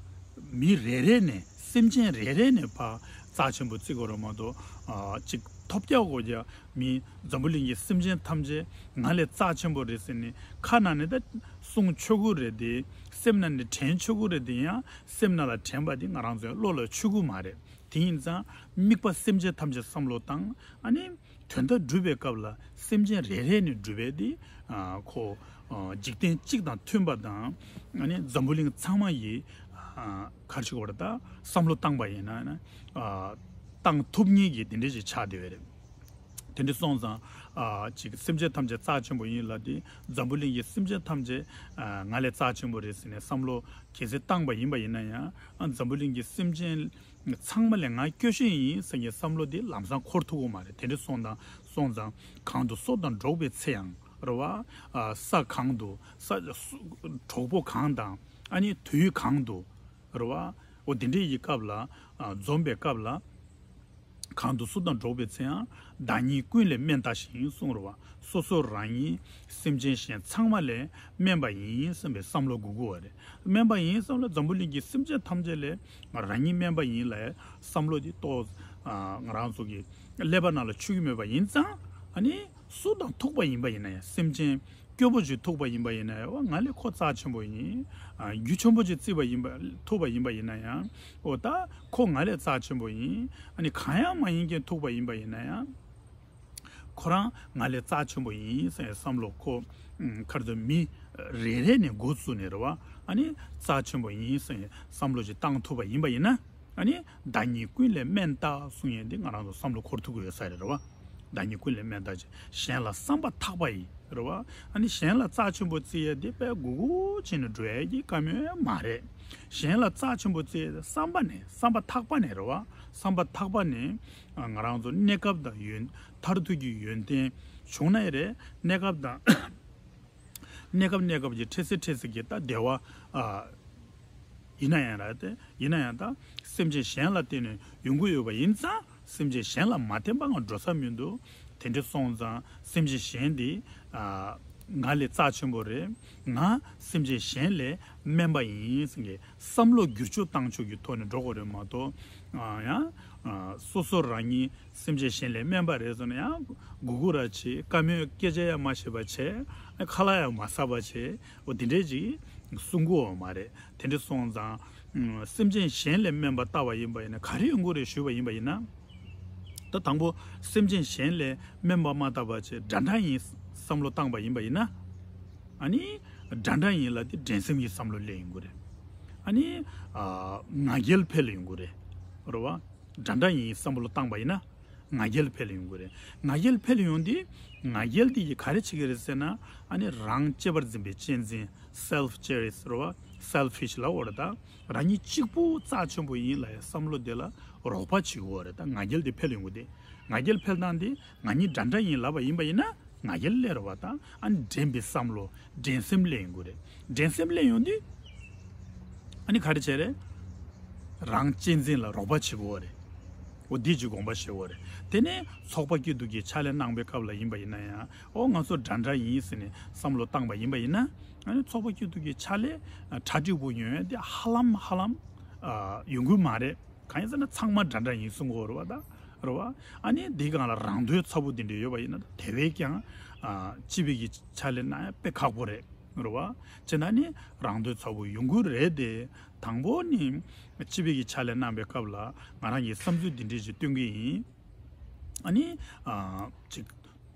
མི་རེ་རེ་ནས་སེམས་ཅན་རེ་རེ་ནས་ཕ་རྩ་ཆེན་པོ་བརྩི་དགོས་རེད་མ་གཏོགས། ཨ་ཅིག་ཐོབ་རྒྱག་དགོས་རྒྱ་མི་འཛམ་བུ་གླིང་གི་སེམས་ཅན་ཐམས་ཅད་ང་ལས་རྩ་ཆེན་པོ་རེད་ཟེར་ནས་ཁ་ནང་ནས་ད་གསུང་ཆོག་གི་རེད་དེ། སེམས་ནང་ནས་དྲན་ཆོག་གི་རེད་དེ། ཡང་སེམས་ནང་ལ་དྲན་པ་དེ་ང་རང་ཚོའི་བློ་ལ་ཆུད་ཀྱི་མ་རེད། དེ་ཡིན་ཙང་དམིགས་པ་སེམས་ཅན་ཐམས་ཅད་བསམ་བློ་བཏང་། ཨ་ནི་དོན་དག་སྒྲུབ་པའི་སྐབས་ལ་སེམས་ཅན་རེ་རེ་ནས་སྒྲུབ་པའི་དེ་ཨ་ཁོ་ཨ་འཇིག་རྟེན་གཅིག་དང་མཐུན་པ་དང་། ཨ་ནི་འཛམ་བུ་གླིང་ཚང་མ་ཡི་ཨ་ག་རེ་ཞིག་བར་ད་བསམ་བློ་བཏང་པ་ཡིན་ན་ཨ་བཏང་ཐུབ་མཁན་གྱི་དེ་འདྲ་ཞིག་ཆགས་བསྡད་པ་རེད། དེ་འདྲ་སོང་ཙང་ཨ་ཅིག་སེམས་ཅན་ཐམས་ཅད་རྩ་ཆེན་པོ་ཡིན་ལབ་དེ། འཛམ་བུ་གླིང་གི་སེམས་ཅན་ཐམས་ཅད་ཨ་ང་ལས་རྩ་ཆེན་པོ་རེད་ཟེར་ནས་བསམ་བློ་གལ་སྲིད་བཏང་པ་ཡིན་པ་ཡིན་ན་ཡང་། ཨ་འཛམ་བུ་གླིང་གི་སེམས་ཅན་ཚང་མ་ལས་ང་སྐྱོ་ཤོས་ཡིན་ཟེར་མཁན་བསམ་བློ་དེ་ལམ་སང་འཁོར་ཐུབ་ཀྱི་མ་རེད། དེ་འདྲ་སོང་དང་སོང་ཙང་། གང་དུ་སུ་དང་འགྲོགས་པའི་ཚེ་ཡང་རེད་བ། ཨ་ས་གང་དུ་ས་གྲོགས་པོ་གང་དང་། ཨ་ནི་དུས་གང་དུ་རེད་བ། འོ་དེ་འདྲའི་ཡི་སྐབས་ལ་ཨ་འཛོམས་པའི་སྐབས་ལ། གང་དུ་སུ་དང་འགྲོགས་པའི་ཚེ་ཡང་། བདག་ཉིད་ཀུན་ལས་དམན་བལྟ་ཞིང་གསུངས་རེད་བ། སོ་སོ་རང་ཉིད་སེམས་ཅན་གཞན་ཚང་མ་ལས་དམན་པ་ཡིན་བསམ་པའི་བསམ་བློ་དགོས་ཀྱི་ཡོད་རེད། དམན་པ་ཡིན་བསམ་ལ་འཛམ་བུ་གླིང་གི་སེམས་ཅན་ཐམས་ཅད་ལས་རང་ཉིད་དམན་པ་ཡིན་ལབ་བསམ་བློ་དེ་ཏོག་ཨ་ང་རང་ཚོ་གི་ཀླད་པ་ནང་ལ་ཆུད་ཀྱི་མེད་པ་ཡིན་ཙང་། ཨ་ནི་སུ་དང་ཐུག་པ་ཡིན་པ་ཡིན་ན་ཡང་། སེམས་ཅན་སྐྱོ་པོ་ཞིག་ཐུག་པ་ཡིན་པ་ཡིན་ན་ཡང་། འོ་ང་ལས་ཁོ་རྩ་ཆེན་པོ་ཡིན། ཨ་རྒྱུ་ཆེན་པོ་ཞིག་བརྩིས་པ་ཡིན་པ་ཐུག་པ་ཡིན་པ་ཡིན་ན་ཡང་། འོ་ད་ཁོ་ང་ལས་རྩ་ཆེན་པོ་ཡིན། ཨ་ནི་གང་ཡང་མ་ཡིན་མཁན་ཐུག་པ་ཡིན་པ་ཡིན་ན་ཡང་། ཁོ་རང་ང་ལས་རྩ་ཆེན་པོ་ཡིན་ཟེར་བསམ་བློ་ཁོ་ཨ་ག་རེ་ཟེར། མི་རེ་རེ་ནས་འགོ་བཙུགས་ནས་རེད་བ། ཨ་ནི་རྩ་ཆེན་པོ་ཡིན་ཟེར་བསམ་བློ་ཞིག་བཏང་ཐུབ་པ་ཡིན་པ་ཡིན་ན། ཨ་ནི་བདག་ཉིད་ཀུན་ལས་དམན་བལྟ་གསུང་ཡས་འདི་ང་རང་ཚོ་བསམ་བློ་འཁོར་ཐུབ་ཀྱི་ཡོད་ས་རེད། རེད་བ། བདག་ཉིད་ཀུན་ལས་དམན་བལྟ་ཅིང་། གཞན་ལ་བསམ་པ་ཐག་པ་ཡིས། རེད་བ། ཨ་ནི་གཞན་ལ་རྩ་ཆེན་པོ་བརྩི་ཡས་འདི་དཔེ་གུ་གུ་བྱས་ནས་འགྲོ་ཡས་ཀྱི་བཀའ་མོལ་མ་རེད། གཞན་ལ་རྩ་ཆེན་པོ་བརྩི་ཡས་དེ་བསམ་པ་ནས། བསམ་པ་ཐག་པ་ནས། རེད་བ། བསམ་པ་ཐག་པ་ནས་ང་རང་ཚོ་གནས་སྐབས་དང་ཡོན་མཐར་ཐུག་གི་ཡོན་ཏན་བྱུང་ན་ཡང་རེད། གནས་སྐབས་དང་གནས་སྐབས་གནས་སྐབས་ཀྱི་འཕྲལ་སེལ་འཕྲལ་སེལ་གྱི་ད་བདེ་བ་ཨ་ཡིན་ན་ཡང་ར། དེ་ཡིན་ན་ཡང་ད་སེམས་ཅན་གཞན་ལ་བརྟེན་ནས་ཡོང་གི་ཡོད་པ་ཡིན་ཙང་། སེམས་ཅན་གཞན་ལ་མ་བརྟེན་པ་ང་འགྲོ་ས་མི་འདུག་དེ་འདྲ་སོང་ཙང་སེམས་ཅན་གཞན་དེ་ཨ་ང་ལས་རྩ་ཆེན་པོ་རེད། ང་སེམས་ཅན་གཞན་ལས་དམན་པ་ཡིན་ཟེར་གྱི་བསམ་བློ་བསྒྱུར་བཅོས་བཏང་ཕྱོགས་ཀྱི་ཐོག་ནས་འགྲོ་དགོས་རེད་མ་གཏོགས། ཨ་ཡང་ཨ་སོ་སོ་རང་ཉིད་སེམས་ཅན་གཞན་ལས་དམན་པ་རེད་ཟེར་ན་ཡང་གུ་གུ་ར་བྱེད། བཀའ་མོལ་སྐད་ཆ་ཡང་མ་བཤད་པ་བྱེད། ཁ་ལག་ཡང་མ་ཟ་བ་བྱེད། འོ་དེ་འདྲས་ཅིག་གསུང་གི་ཡོད་མ་རེད། དེ་འདྲས་སོང་ཙང་ཨ་སེམས་ཅན་གཞན་ལས་དམན་པ་བལྟ་བ་ཡིན་པ་ཡིན་ན་ག་རེ་ཡོང་གི་རེད་ཞུས་པ་ཡིན་པ་ཡིན་ན། ད་དང་པོ་སེམས་ཅན་གཞན་ལས་དམན་པ་མ་བལྟ་བ་བྱས། འདྲ་འདྲ་ཡིན་བསམ་བློ་བཏང་པ་ཡིན་པ་ཡིན་ན། ཨ་ནི་འདྲ་འདྲ་ཡིན་ལབ་དེ་འགྲན་སེམས་ཀྱི་བསམ་བློ་སླེབས་ཡོང་གི་རེད། ཨ་ནི་ཨ་ང་རྒྱལ་འཕེལ་ཡོང་གི་རེད། རེད་བ། འདྲ་འདྲ་ཡིན་བསམ་བློ་བཏང་པ་ཡིན་ན་ང་རྒྱལ་འཕེལ་ཡོང་གི་རེད། ང་རྒྱལ་འཕེལ་ཡོང་དུས་ང་རྒྱལ་དེ་ཡིས་ག་རེ་བྱེད་ཀྱི་རེད་ཟེར་ན། ཨ་ནི་རང་གཅེས་པར་འཛིན་པའི་གཅེས་འཛིན། self cherish། རེད་བ། selfish ལབ་ཡོད་རེད་ད། རང་ཉིད་གཅིག་པུ་རྩ་ཆེན་པོ་ཡིན་ལབ་ཡ་བསམ་བློ་དེ་ལ་རོགས་པ་བྱེད་ཀྱི་ཡོད་རེད་ད། ང་རྒྱལ་དེ་འཕེལ་ཡོང་གི་དེ། ང་རྒྱལ་འཕེལ་སྟངས་དེ་ང་གཉིས་འདྲ་འདྲ་ཡིན་ལབ་པ་ཡིན་པ་ཡིན་ན། ང་རྒྱལ་སླེབས་རེད་བ་དང་། ཨ་ནི་འགྲན་པའི་བསམ་བློ། འགྲན་སེམས་སླེབས་ཡོང་གི་རེད། འགྲན་སེམས་སླེབས་ཡོང་དུས་ཨ་ནི་ག་རེ་བྱས་རེད། རང་གཅེས་འཛིན་ལ་རོགས་པ་བྱེད་དགོས་རེད། འོ་འདི་ཅིག་དགོངས་པ་བཞེས་དགོས་རེད། དེ་ནས་ཚོགས་པ་སྐྱིད་སྡུག་གི་ཕྱག་ལས་གནང་པའི་སྐབས་ལ་ཡིན་པ་ཡིན་ན་ཡང་། འོ་ང་ཚོ་འདྲ་འདྲ་ཡིན་ཟེར་ནས་བསམ་བློ་བཏང་པ་ཡིན་པ་ཡིན་ན། ཨ་ནི་ཚོགས་པ་སྐྱིད་སྡུག་གི་ཕྱག་ལས་གྲ་འགྲིག་པོ་ཡོང་ཡ་དེ་ཧ་ལམ་ཧ་ལམ་ཡོང་གི་མ་རེད། གང་ཡིན་ཟེར་ན་ཚང་མ་འདྲ་འདྲ་ཡིན་གསུང་གི་ཡོད་རེད་བ་ད། རེད་བ། ཨ་ནི་འདི་སྒང་ལ་རང་འདོད་ཚ་པོ་འདི་འདྲ་ཡོད་པ་ཡིན་ན་དེ་བས་ཀྱང་ཨ་སྤྱི་པའི་གི་ཕྱག་ལས་གནང་ཡ་དཔེ་ཁག་པོ་རེད། རེད་བ། བྱས་ན་ནི་རང་འདོད་ཚ་པོ་ཡོང་གི་རེད་དེ། དང་པོ་ནི་སྤྱི་པའི་གི་ཕྱག་ལས་གནང་པའི་སྐབས་ལ་ང་རང་གི་བསམ་ཚུལ་འདི་འདྲ་ཞིག་སྟོན་གི་ཡིན། ཨ་ནི་ཨ་ཅིག་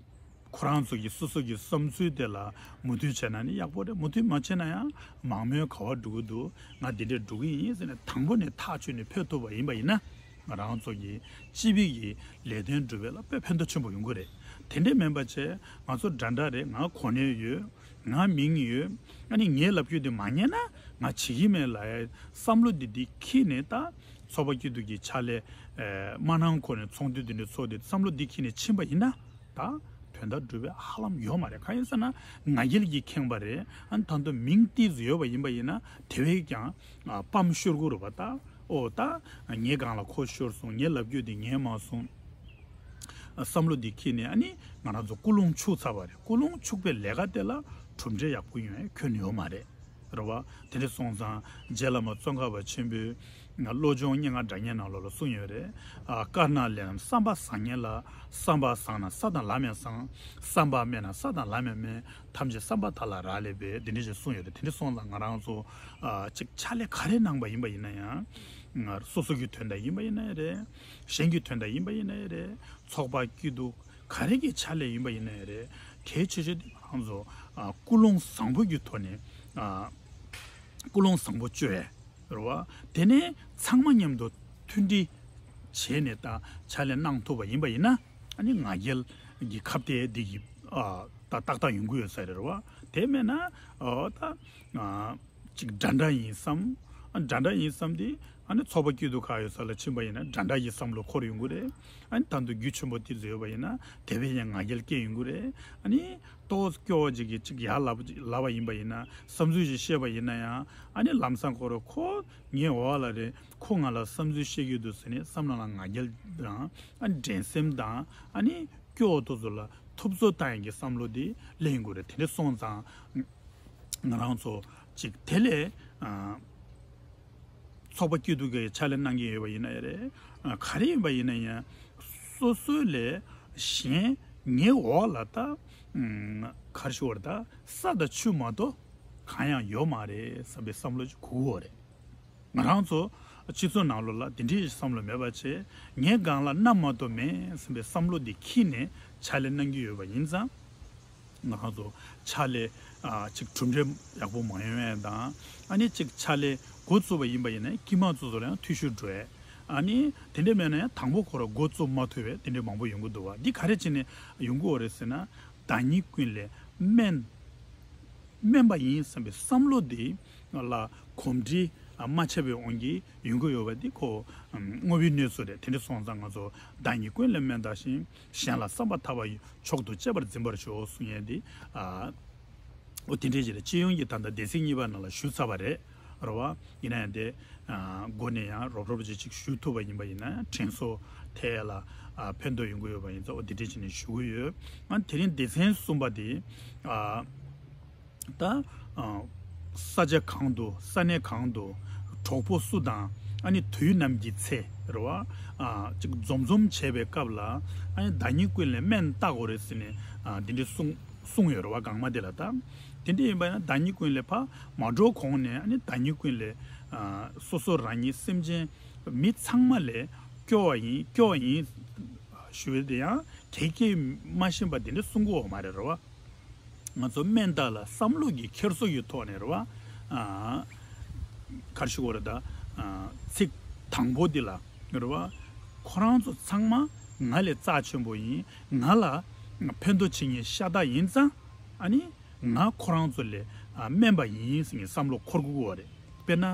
ཁོ་རང་ཚོ་གི་སོ་སོ་གི་བསམ་ཚུལ་དེ་ལ་མོས་མཐུན་བྱས་ན་ནི་ཡག་པོ་རེད། མོས་མཐུན་མ་བྱས་ན་ཡང་མང་མོས་ག་པར་འགྲོ་གི་འདུག་ང་འདི་འདྲས་འགྲོ་གི་ཡིན་ཟེར་ནས་དང་པོ་ནས་ཐག་ཆོད་ནས་ཕེབས་ཐུབ་པ་ཡིན་པ་ཡིན་ན། ང་རང་ཚོ་གི་སྤྱི་པའི་གི་ལས་དོན་སྒྲུབ་པ་ལ་དཔེ་ཕན་ཐོགས་ཆེན་པོ་ཡོང་གི་རེད། དེ་འདྲས་མིན་པ་བྱས་ང་ཚོ་འདྲ་འདྲ་རེད། ང་གོ་གནས་ཡོད། ང་མིང་ཡོད། ཨ་ནི་ངའི་ལབ་རྒྱུ་དེ་མ་ཉན་ན་ང་བྱེད་ཀྱི་མེད་ལབ་ཡ་བསམ་བློ་འདི་འདི་འཁྱེར་ནས་ད་ཚོགས་པ་སྐྱིད་སྡུག་གི་ཕྱག་ལས་མ་གནང་གོང་ནས་ཚོགས་འདུ་འདི་འདྲས་ཚོགས་ཏེ་བསམ་བློ་འདི་འཁྱེར་ནས་ཕྱིན་པ་ཡིན་ན། ད་དོན་དག་འགྲུབ་པའི་ཧ་ལམ་ཡོད་མ་རེད། གང་ཡིན་ཟེར་ན་ང་རྒྱལ་གྱིས་ཁེངས་པ་རེད། ཨ་ནི་ད་དུང་མིང་ཏོག་ཙམ་ཡོད་པ་ཡིན་པ་ཡིན་ན་དེ་བས་ཀྱང་ཨ་སྤམ་ཤོར་གི་རེད་བ་ད། ཨོ་ད་ངའི་སྒང་ལ་ཁོ་ཤོར་སོང་། ངའི་ལབ་རྒྱུ་དེ་ཉན་མ་སོང་། བསམ་བློ་འདི་འཁྱེར་ནས་ཨ་ནི་ང་རང་ཚོ་ཀུན་སློང་འཆུག་ཚར་བ་རེད། ཀུན་སློང་འཆུག་པའི་ལས་ཀ་དེ་ལ་གྲུབ་འབྲས་ཡག་པོ་ཡོང་ཡ་ཁྱོན་ནས་ཡོད་མ་རེད། རེད་བ། དེ་འདྲ་སོང་ཙང་རྗེ་བླ་མ་ཙོང་ཁ་པ་ཆེན་པོའི་བློ་སྦྱོང་སྙན་ངག་སྒྲ་སྙན་ནང་ལོགས་ལ་གསུངས་ཡོད་རེད། ཨ་དཀར་ནག་ལས་རྣམས་བསམ་པ་བཟང་ངན་ལ། བསམ་པ་བཟང་ན་ས་དང་ལམ་ཡང་བཟང་། བསམ་པ་དམན་ན་ས་དང་ལམ་ཡང་དམན། ཐམས་ཅད་བསམ་པ་དག་ལ་རག་ལས་པས། དེ་འདྲ་ཞིག་གསུངས་ཡོད་རེད། དེ་འདྲ་སོང་ཙང་ང་རང་ཚོ་ཨ་ཅིག་ཕྱག་ལས་ག་རེ་གནང་པ་ཡིན་པ་ཡིན་ན་ཡང་། སོ་སོ་གི་དོན་དག་ཡིན་པ་ཡིན་ན་ཡང་རེད། གཞན་གྱི་དོན་དག་ཡིན་པ་ཡིན་ན་ཡང་རེད། ཚོགས་པ་སྐྱིད་སྡུག་ག་རེ་གི་ཕྱག་ལས་ཡིན་པ་ཡིན་ན་ཡང་རེད། གལ་ཆེ་ཤོས་དེ་ང་རང་ཚོ་ཨ་ཀུན་སློང་བཟང་པོ་གི་ཐོག་ནས་ཨ་ཀུན་སློང་བཟང་པོ་བཅོས་ཡ་རེད་བ། དེ་ནས་ཚང་མ་མཉམ་དུ་མཐུན་སྒྲིལ་བྱས་ནས་ད་ཕྱག་ལས་གནང་ཐུབ་པ་ཡིན་པ་ཡིན་ན། ཨ་ནི་ང་རྒྱལ་གྱི་ཁ་གཏད་འདི་གི་ཨ་ད་ཏག་ཏག་ཡོང་གི་ཡོད་ས་རེད་བ། དེ་མེད་ན་ཨ་ད་ཨ་ཅིག་འདྲ་འདྲ་ཡིན་བསམ། ཨ་འདྲ་འདྲ་ཡིན་བསམ་དེ་ཨ་ནི་ཚོགས་པ་སྐྱིད་སྡུག་ཁག་ཡོད་ས་ལ་ཕྱིན་པ་ཡིན་ན་འདྲ་འདྲ་ཡི་བསམ་བློ་འཁོར་ཡོང་གི་རེད། ཨ་ནི་ད་དུང་རྒྱུ་ཆེན་པོ་དེ་ཚོ་ཡོད་པ་ཡིན་ན་དེ་བས་ཀྱང་ང་རྒྱལ་སྐྱེ་ཡོང་གི་རེད། ཨ་ནི་ཏོག་ཙམ་སྐྱོ་བ་ཅིག་གིས་ཅིག་ཡར་ལབ་ལབ་པ་ཡིན་པ་ཡིན་ན། བསམ་ཚུལ་ཞིག་བཤད་པ་ཡིན་ན་ཡང་། ཨ་ནི་ལམ་སང་ཁོ་རང་ཁོ་ངའི་འོག་ལ་རེད། ཁོ་ང་ལ་བསམ་ཚུལ་བཤད་ཀྱི་འདུག་ཟེར་ནས་བསམ་བློ་ལ་ང་རྒྱལ་དང་། ཨ་ནི་འགྲན་སེམས་དང་། ཨ་ནི་སྐྱོ་བ་དེ་ཚོ་ལ་ཐུབ་ཚོད་བཏང་ཡག་གི་བསམ་བློ་དེ་སླེབས་ཡོང་གི་རེད། དེ་འདྲ་སོང་ཙང་ང་རང་ཚོ་ཅིག་དེ་ལས་ཨ། ཚོགས་པ་སྐྱིད་སྡུག་གི་ཕྱག་ལས་གནང་གི་ཡོད་པ་ཡིན་ན་ཡང་རེད། ཨ་ག་རེ་ཡིན་པ་ཡིན་ན་ཡང་སོ་སོའི་ལས་གཞན་ངའི་འོག་ལ་ད་ཨམ་ག་རེ་ཞུ་དགོས་རེད། ད་ས་དང་ཆུ་མ་གཏོགས་གང་ཡང་ཡོད་མ་རེད་བསམ་པའི་བསམ་བློ་ཅིག་འཁོར་གྱི་ཡོད་རེད། ང་རང་ཚོ་སྤྱི་ཚོགས་ནང་ལོགས་ལ་དེ་འདྲའི་བསམ་བློ་མེད་པ་བྱས། ངའི་སྒང་ལ་གནམ་མ་གཏོགས་མེད་བསམ་པའི་བསམ་བློ་དེ་འཁྱེར་ནས་ཕྱག་ལས་གནང་གི་ཡོད་པ་ཡིན་ཙང་། ང་རང་ཚོ་ཕྱག་ལས་ཨ་ཅིག་གྲུབ་འབྲས་ཡག་པོ་མ་ཡོང་ཡས་དང་། ཨ་ནི་ཅིག་ཕྱག་ལས་འགོ་བཙུགས་པ་ཡིན་པ་ཡིན་ན་དཀྱིལ་མ་ཚོ་ཚོ་ལ་ཡང་འཐུས་ཤོར་འགྲོ་ཡས། ཨ་ནི་དེ་འདྲ་མེད་ན་ཡང་དང་པོ་ཁོ་རང་འགོ་བཙུགས་མ་ཐུབ་པའི་དེ་འདྲ་མང་པོ་ཡོང་གི་འདུག་བ། འདི་ག་རེ་བྱས་ནས་ཡོང་གི་ཡོད་རེད་ཟེར་ན། བདག་ཉིད་ཀུན་ལས་དམན་དམན་པ་ཡིན་བསམ་པའི་བསམ་བློ་འདི་ལ་གོམས་འདྲིས་མ་ཆགས་པའི་དབང་གིས་ཡོང་གི་ཡོད་པ་འདི་ཁོ་དངོས་པོའི་གནས་ཚུལ་རེད། དེ་འདྲ་སོང་ཙང་ང་ཚོ་བདག་ཉིད་ཀུན་ལས་དམན་བལྟ་ཞིང་། གཞན་ལ་བསམ་པ་ཐག་པ་མཆོག་ཏུ་གཅེས་པར་འཛིན་པར་ཤོག་གསུང་ཡས་འདི། ཨ་འོ་དེ་འདྲའི་ཅིག་ལ་སྤྱི་ཡོངས་ཀྱི་ད་ལྟ་སྡེ་ཚན་གཉིས་པ་ནང་ལ་ཞུས་ཚར་བ་རེད། རེད་བ། ཡིན་ན་ཡང་དེ་ཨ་འགོ་ནས་ཡང་རོབ་རོབ་ཅིག་ཅིག་ཞུ་ཐུབ་པ་ཡིན་པ་ཡིན་ན་དྲན་གསོ་ཐད་ལ་ཨ་ཕན་ཐོགས་ཡོང་གི་ཡོད་པ་ཡིན་ཙང་། འོ་དེ་འདྲའི་ཅིག་ནས་ཞུ་གི་ཡོད། ཨ་དེ་རིང་སྡེ་ཚན་གསུམ་པ་དེ་ཨ། ད་ཨ་ས་ཆ་གང་དུ། ས་གནས་གང་དུ་གྲོགས་པོ་སུ་དང་། ཨ་ནི་དུས་ནམ་གྱི་ཚེ་རེད་བ། ཨ་ཅིག་འཛོམས་འཛོམས་བྱས་པའི་སྐབས་ལ། ཨ་ནི་བདག་ཉིད་ཀུན་ལས་དམན་བལྟ་དགོས་རེད་ཟེར་ནས་ཨ་འདི་འདྲའི་གསུང་གསུངས་ཡོད་རེད་བ། སྒང་མ་དེ་ལ་ད་དེ་འདྲ་ཡིན་པ་ཡིན་ན་བདག་ཉིད་ཀུན་ལས་ཕར་མ་འགྲོ་གོང་ནས། ཨ་ནི་བདག་ཉིད་ཀུན་ལས་ཨ་སོ་སོ་རང་ཉིད་སེམས་ཅན་མི་ཚང་མ་ལས་སྐྱོ་བ་ཡིན། སྐྱོ་བ་ཡིན་ཞུ་བའི་དེ་ཡང་གེགས་སྐྱེལ་མ་ཤེས་པ་དེ་འདྲ་གསུང་གི་ཡོད་མ་རེད། རེད་བ། ང་ཚོ་དམན་བལྟ་ལ་བསམ་བློ་གི་འཁྱེར་སོ་ཡི་ཐོག་ནས་རེད་བ། ཨ་ག་རེ་ཞུ་དགོས་རེད། ད་ཨ་ཚིག་དང་པོ་འདི་ལ་རེད་བ། ཁོ་རང་ཚོ་ཚང་མ་ང་ལས་རྩ་ཆེན་པོ་ཡིན། ང་ལ་ཕན་ཐོགས་བྱེད་མཁན་ཤ་སྟག་ཡིན་ཙང་། ཨ་ནི་ང་ཁོ་རང་ཚོ་ལས་ཨ་དམན་པ་ཡིན་ཟེར་ནས་བསམ་བློ་འཁོར་དགོས་ཀྱི་ཡོད་རེད། དཔེར་ན་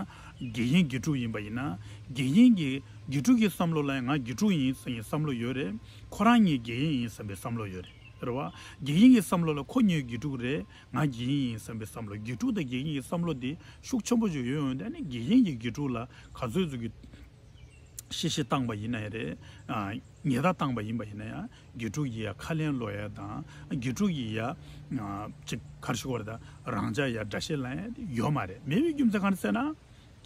དགེ་རྒན་དགེ་ཕྲུག་ཡིན་པ་ཡིན་ན། དགེ་རྒན་གྱིས་ དགེ་ཕྲུག་གི་བསམ་བློ་ལ་ཡང་ང་དགེ་ཕྲུག་ཡིན་བསམ་ཡའི་བསམ་བློ་ཡོད་རེད། ཁོ་རང་ཉིད་དགེ་རྒན་ཡིན་བསམ་པའི་བསམ་བློ་ཡོད་རེད། རེད་བ། དགེ་རྒན་གྱི་བསམ་བློ་ལ་ཁོ་ཉིད་དགེ་ཕྲུག་རེད། ང་དགེ་རྒན་ཡིན་བསམ་པའི་བསམ་བློ། དགེ་ཕྲུག་དང་དགེ་རྒན་གྱི་བསམ་བློ་དེ་ཤུགས་ཆེན་པོ་ཞིག་ཡོད་ཡོང་དུས། ཨ་ནི་དགེ་རྒན་གྱིས་དགེ་ཕྲུག་ལ་ག་ཚོད་ཅིག་གི་གཤེ་གཤེ་བཏང་པ་ཡིན་ན་ཡང་རེད། ཨ། ཉེས་དག་བཏང་པ་ཡིན་པ་ཡིན་ན་ཡང་། དགེ་ཕྲུག་གིས་ཡ་ཁ་ལན་སློག་ཡ་དང་། དགེ་ཕྲུག་གིས་ཡ། ཨ། ཅིག་ག་རེ་ཞུ་དགོས་རེད། ད་རང་ཅག་ཡ་དགྲ་བཤེས་ལབ་ཡ་དེ་ཡོད་མ་རེད། མེད་པའི་རྒྱུ་མཚན་ག་རེ་ཟེར་ན།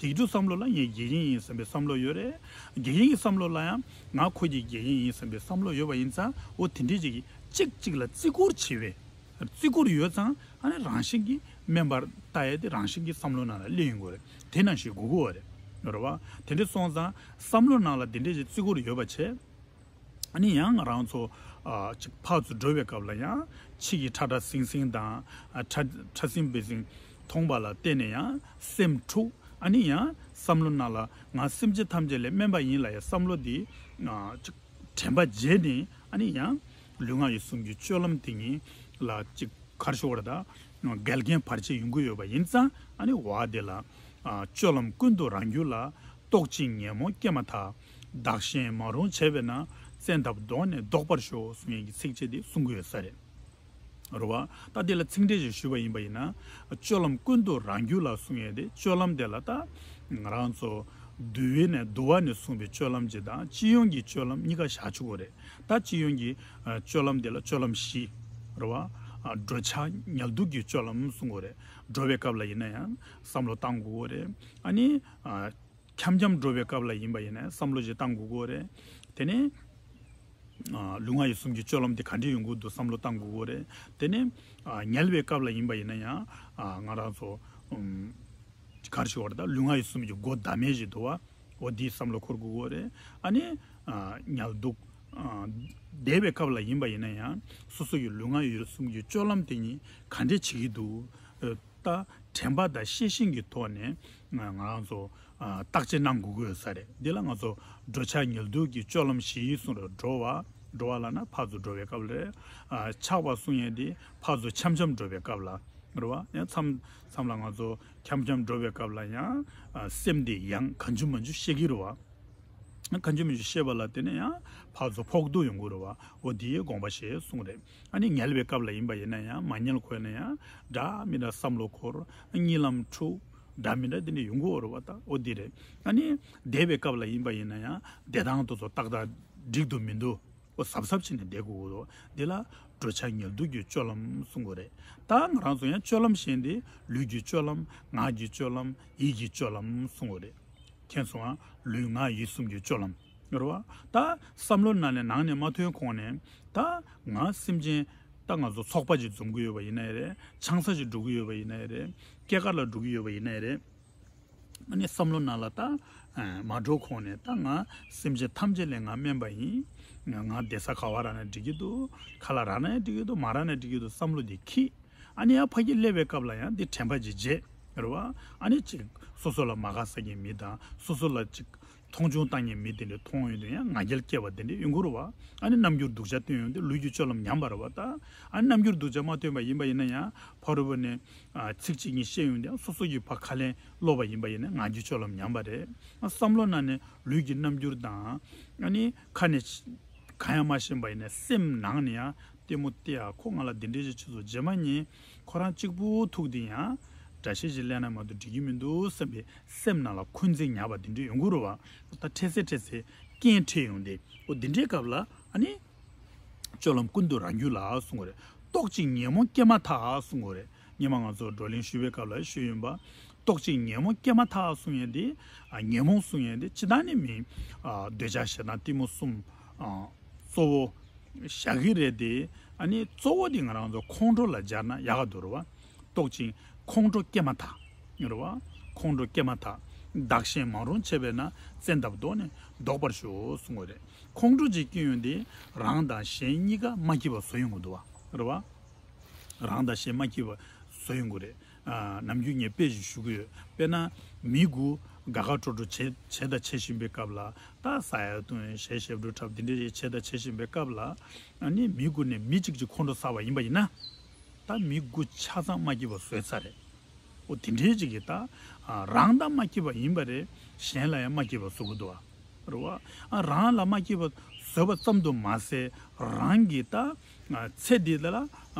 དགེ་ཕྲུག་བསམ་བློ་ལ་ངས་དགེ་རྒན་ཡིན་བསམ་པའི་བསམ་བློ་ཡོད་རེད། དགེ་རྒན་གྱི་བསམ་བློ་ལ་ཡང་ང་ཁོ་གི་དགེ་རྒན་ཡིན་བསམ་པའི་བསམ་བློ་ཡོད་པ་ཡིན་ཙང་། འོ་དེ་འདྲའི་ཅིག་གིས་གཅིག་གཅིག་ལ་བརྩི་བཀུར་བྱེད་པའི། བརྩི་བཀུར་ཡོད་ཙང་། ཨ་ནི་རང་བཞིན་གྱིས་དམན་པར་ལྟ་ཡས་དེ་རང་བཞིན་གྱིས་བསམ་བློ་ནང་ལ་སླེབས་ཡོང་གི་རེད། དེ་ནང་བཞིན་དགོས་ཀྱི་ཡོད་རེད། རེད་བ། དེ་འདྲ་སོང་ཙང་བསམ་བློ་ནང་ལ་དེ་འདྲའི་ཅིག་བརྩི་བཀུར་ཡོད་པ་བྱས། ཨ་ནི་ཡང་ང་རང་ཚོ། ཨ། ཅིག་ཕར་ཚུར་འགྲོ་བའི་སྐབས་ལ་ཡང་ཕྱི་གི་ཁྲ་ཁྲ་ཟིང་ཟིང་དང་། ཨ། ཁྲ་ཁྲ་ཟིང་བེ་ཟིང་མཐོང་བ་ལ་བརྟེན་ནས་ཡང་སེམས་འཁྲུག་ཨ་ནི་ཡང་བསམ་བློ་ནང་ལ་ང་སེམས་ཅན་ཐམས་ཅད་ལས་དམན་པ་ཡིན་ལབ་ཡ་བསམ་བློ་འདི། ཨ། ཅིག་དྲན་པ་བརྗེད་ནས། ཨ་ནི་ཡང་ལུས་ངག་ཡིད་གསུམ་གྱི་སྤྱོད་ལམ་དེ་ཉིད་ལ་ཅིག་ག་རེ་ཞུ་དགོས་རེད། ད་འགལ་རྐྱེན་བར་ཆད་ཡོང་གི་ཡོད་པ་ཡིན་ཙང་། ཨ་ནི་བ་དེ་ལ། ཨ། སྤྱོད་ལམ་ཀུན་ཏུ་རང་རྒྱུད་ལ། རྟོག་ཅིང་ཉོན་མོངས་སྐྱེས་མ་ཐག་བདག་གཞན་མ་རུངས་བྱས་པས་ན། བཙན་ཐབས་བཟློག་ནས་བཟློག་པར་ཤོག་གསུང་ཡས་ཀྱི་ཚིགས་བཅད་དེ་གསུང་གི་ཡོད་ས་རེད། རེད་བ། ད་དེ་ལ་ཚིག་འགྲེལ་ཞིག་ཞུས་པ་ཡིན་པ་ཡིན་ན། སྤྱོད་ལམ་ཀུན་ཏུ་རང་རྒྱུད་ལ་གསུང་ཡས་དེ། སྤྱོད་ལམ་དེ་ལ་ད་ང་རང་ཚོ་འདུལ་བའི་ནས་འདུལ་བ་ནས་གསུངས་པའི་སྤྱོད་ལམ་གཅིག་དང་། སྤྱི་ཡོངས་ཀྱི་སྤྱོད་ལམ་གཉིས་ཀ་བཞག་ཆོག་གི་རེད། ད་སྤྱི་ཡོངས་ཀྱི། ཨ། སྤྱོད་ལམ་དེ་ལ་སྤྱོད་ལམ་བཞི། རེད་བ། ཨ། འགྲོ་འཆག་ཉལ་འདུག་གི་སྤྱོད་ལམ་གསུང་གི་རེད། འགྲོ་བའི་སྐབས་ལ་ཡིན་ན་ཡང་བསམ་བློ་བཏང་དགོས་ཀྱི་རེད། ཨ་ནི། ཨ། འཁྱམ་འཁྱམ་འགྲོ་བའི་སྐབས་ལ་ཡིན་པ་ཡིན་ན་བསམ་བློ་ཞིག་བཏང་དགོས་ཀྱི་རེད། དེ་ནས། ཨ། ལུས་ངག་ཡིད་གསུམ་གྱི་སྤྱོད་ལམ་དེ་ག་འདྲས་ཡོང་གི་འདུག་བསམ་བློ་བཏང་དགོས་ཀྱི་རེད། དེ་ནས། ཨ། ཉལ་བའི་སྐབས་ལ་ཡིན་པ་ཡིན་ན་ཡང་། ཨ། ང་རང་ཚོ། ཨུམ། ག་རེ་ཞུ་དགོས་རེད། ད་ལུས་ངག་ཡིད་གསུམ་གྱི་སྒོ་བསྡམ་ཡས་ཞིག་འདུག་བ། འོ་དེའི་བསམ་བློ་འཁོར་དགོས་ཀྱི་རེད། ཨ་ནི། ཨ། ཉལ་འདུག་ཨ། བསྡད་པའི་སྐབས་ལ་ཡིན་པ་ཡིན་ན་ཡང་། སོ་སོ་ཡི་ལུས་ངག་ཡིད་གསུམ་གྱི་སྤྱོད་ལམ་དེ་ཉིད་ག་འདྲས་བྱེད་ཀྱི་འདུག་ཨ། ད་དྲན་པ་དང་ཤེས་བཞིན་གྱི་ཐོག་ནས་ང་རང་ཚོ། ཨ། བརྟག་དཔྱད་གནང་དགོས་ཀྱི་ཡོད་ས་རེད། འདི་ལ་ང་ཚོ་འགྲོ་འཆག་ཉལ་འདུག་གི་སྤྱོད་ལམ་བཞི་གསུངས་རེད། འགྲོ་བ། འགྲོ་བ་ལབ་ན་ཕར་ཚུར་འགྲོ་བའི་སྐབས་ལ་རེད། ཨ། འཆག་པ་གསུང་ཡས་དེ་ཕར་ཚུར་འཁྱམ་འཁྱམ་འགྲོ་བའི་སྐབས་ལ་རེད་བ། ཡང་མཚམས་མཚམས་ལ་ང་ཚོ་འཁྱམ་འཁྱམ་འགྲོ་བའི་སྐབས་ལ་ཡང་། ཨ། སེམས་དེ་ཡང་གང་བྱུང་མང་བྱུང་བཤད་ཀྱི་རེད་བ། གང་བྱུང་མང་བྱུང་བཤད་པ་ལ་བརྟེན་ནས་ཡང་ཕར་ཚུར་ཕོག་ཐུག་ཡོང་གི་རེད་བ། འོ་དེའི་དགོངས་པ་བཞེས་གསུངས་རེད། ཨ་ནི་ཉལ་བའི་སྐབས་ལ་ཡིན་པ་ཡིན་ན་ཡང་། མ་ཉལ་གོང་ན་ཡང་འདྲ་མི་འདྲ་བསམ་བློ་འཁོར། གཉིད་ལམ་འཁྲུག་འདྲ་མི་འདྲ་དེ་འདྲ་ཡོང་གི་ཡོད་རེད་བ། ད་འོ་དེ་རེད། ཨ་ནི་བསྡད་པའི་སྐབས་ལ་ཡིན་པ་ཡིན་ན་ཡང་བསྡད་སྟངས་དེ་ཚོ་ཏག་ཏག་འགྲིག་འདུག་མི་འདུག་འོ་གཟབ་གཟབ་བྱས་ནས་བསྡད་དགོས་ཀྱི་འདུག་འདི་ལ་འགྲོ་འཆག་ཉལ་འདུག་གི་སྤྱོད་ལམ་གསུང་གི་རེད། ད་ང་རང་ཚོ་ཡང་སྤྱོད་ལམ་གཞན་དེ་ལུས་ཀྱི་སྤྱོད་ལམ། ངག་གི་སྤྱོད་ལམ། ཡིད་ཀྱི་སྤྱོད་ལམ་གསུང་གི་རེད། མཁྱེན་སོང་ང་། ལུས་ངག་ཡིད་གསུམ་གྱི་སྤྱོད་ལམ། རེད་བ། ད་བསམ་བློ་ནང་ནས་ནང་ནས་མ་ཐོན་གོང་ནས། ད་ང་སེམས་ཅན། ད་ང་ཚོ་ཚོགས་པ་ཅིག་འཛོམས་ཀྱི་ཡོད་པ་ཡིན་ན་ཡང་རེད། ཆང་ས་ཅིག་འགྲོ་གི་ཡོད་པ་ཡིན་ན་ཡང་རེད། སྐྱེས་སྐར་ལ་འགྲོ་གི་ཡོད་པ་ཡིན་ན་ཡང་རེད། ཨ་ནི་བསམ་བློ་ནང་ལ་ད། ཨ། མ་འགྲོ་གོང་ནས་ད་ང་སེམས་ཅན་ཐམས་ཅད་ལས་ང་དམན་པ་ཡིན། ང་བསྡད་ས་ག་བ་རག་ན་འགྲིག་གི་འདུག་ག་ལ་རག་ན་ཡང་འགྲིག་གི་འདུག་མ་རག་ན་འགྲིག་གི་འདུག་བསམ་བློ་འདི་འཁྱེར། ཨ་ནི་ཡང་ཕ་གི་སླེབས་པའི་སྐབས་ལ་ཡང་འདི་དྲན་པ་ཅིག་བརྗེད། རེད་བ། ཨ་ནི་ཅིག་སོ་སོ་ལ་མ་དགའ་ས་གི་མི་དང་། སོ་སོ་ལ་ཅིག་མཐོང་ཆུང་བཏང་མཁན་མི་དེ་འདྲ་མཐོང་ཡོང་དུས་ཡང་ང་རྒྱལ་སྐྱེ་བ་དེ་འདྲ་ཡོང་གི་རེད་བ། ཨ་ནི་རྣམ་འགྱུར་སྡུག་ཅག་སྟོན་ཡོང་དུས་ལུས་ཀྱི་སྤྱོད་ལམ་ཉམས་པ་རེད་བ། ད་ཨ་ནི་རྣམ་འགྱུར་སྡུག་ཅག་མ་སྟོན་པ་ཡིན་པ་ཡིན་ན་ཡང་། ཕ་རོལ་པོ་ནས། ཨ། ཚིག་གཅིག་གཉིས་བཤད་ཡོང་དུས་ཡང་སོ་སོ་གི་ཕ་ཁ་ལན་སློག་པ་ཡིན་པ་ཡིན་ན་ངག་གི་སྤྱོད་ལམ་ཉམས་པ་རེད། ཨ། བསམ་བློ་ནང་ནས་ལུས་ཀྱི་རྣམ་འགྱུར་དང་། ཨ་ནི་ཁ་ནས་གང་ཡང་མ་བཤད་པ་ཡིན་ན་སེམས་ནང་ནས་ཡང་ལྟད་མོ་སྟེར་ཡ། ཁོ་ང་ལ་འདི་འདྲས་ཞིག་བྱས་སོང་། རྗེས་མ་ཉིད་ཁོ་རང་གཅིག་པུ་ཐུག་དུས་ཡང་འདྲ་བཤད་ཞིག་ལེན་ན་མ་གཏོགས་འགྲིག་གི་མི་འདུག་བསམ་པའི་སེམས་ནང་ལ་འཁོན་འཛིན་ཉར་བ་དེ་འདྲ་ཡོང་གི་རེད་བ། ད་འཕྲལ་སེལ་འཕྲལ་སེལ་རྐྱེན་འཕྲད་ཡོང་དུས། འོ་འདི་འདྲའི་སྐབས་ལ་ཨ་ནི། སྤྱོད་ལམ་ཀུན་ཏུ་རང་རྒྱུད་ལ་གསུང་གི་རེད། རྟོག་ཅིང་ཉོན་མོངས་སྐྱེས་མ་ཐག་གསུང་གི་རེད། སྔོན་མ་ང་ཚོ་བགྲོ་གླེང་ཞུས་པའི་སྐབས་ལ་ཞུས་ཡིན་པ། རྟོག་ཅིང་ཉོན་མོངས་སྐྱེས་མ་ཐག་གསུང་ཡས་དེ། ཨ། ཉོན་མོངས་གསུང་ཡས་དེ་སྤྱིར་བཏང་ནས་མི། ཨ། འདོད་ཆགས་ཞེ་སྡང་གཏི་མུག་གསུམ། ཨ། གཙོ་བོ་བཞག་གི་རེད་དེ། ཨ་ནི་གཙོ་བོ་དེ་ང་རང་ཚོ་ཁོང་ཁྲོ་ལ་སྦྱར་ན་ཡག་ག་འདུག་རེད་བ། རྟོག་ཅིང་ཁོང་ཁྲོ་སྐྱེས་མ་ཐག་རེད་བ། ཁོང་ཁྲོ་སྐྱེས་མ་ཐག་བདག་གཞན་མ་རུངས་བྱས་པས་ན། བཙན་ཐབས་བཟློག་ནས་བཟློག་པར་ཤོག་གསུང་གི་རེད། ཁོང་ཁྲོ་ཅིག་སྐྱེ་ཡོང་དུས་རང་དང་གཞན་གཉིས་ཀ་མ་སྐྱིད་པ་བཟོ་ཡོང་གི་འདུག་བ། རེད་བ། རང་དང་གཞན་མ་སྐྱིད་པ་བཟོ་ཡོང་གི་རེད། ཨ། ནམ་རྒྱུན་ངས་དཔེ་ཞིག་ཞུ་གི་ཡོད། དཔེར་ན། མི་དགུ་དགའ་དགའ་སྤྲོ་སྤྲོ་བྱེད་བྱེད་དང་བྱེད་བཞིན་པའི་སྐབས་ལ། ད་ཟ་ཡ་འཐུང་ཡ་གཞས་ཞབས་བྲོ་འཁྲབ་འདི་འདྲ་ཞིག་བྱེད་དང་བྱེད་བཞིན་པའི་སྐབས་ལ། ཨ་ནི་མི་དགུ་ནས་མི་གཅིག་ཅིག་ཁོང་ཁྲོ་ཟ་བ་ཡིན་པ་ཡིན་ན། ད་མི་དགུ་ཆ་ཚང་མ་སྐྱིད་པ་བཟོས་ཚར་རེད། འོ་དེ་འདྲའི་ཅིག་གིས་ད། ཨ། རང་ད་མ་སྐྱིད་པ་ཡིན་པ་རེད། གཞན་ལ་ཡང་མ་སྐྱིད་པ་བཟོ་གི་འདུག་བ། རེད་བ། ཨ་རང་ལ་མ་སྐྱིད་པ་བཟོས་པ་ཙམ་དུ་མ་ཟད། རང་གི་ད་ཨ་ཚེ་འདི་ལ་ཨ་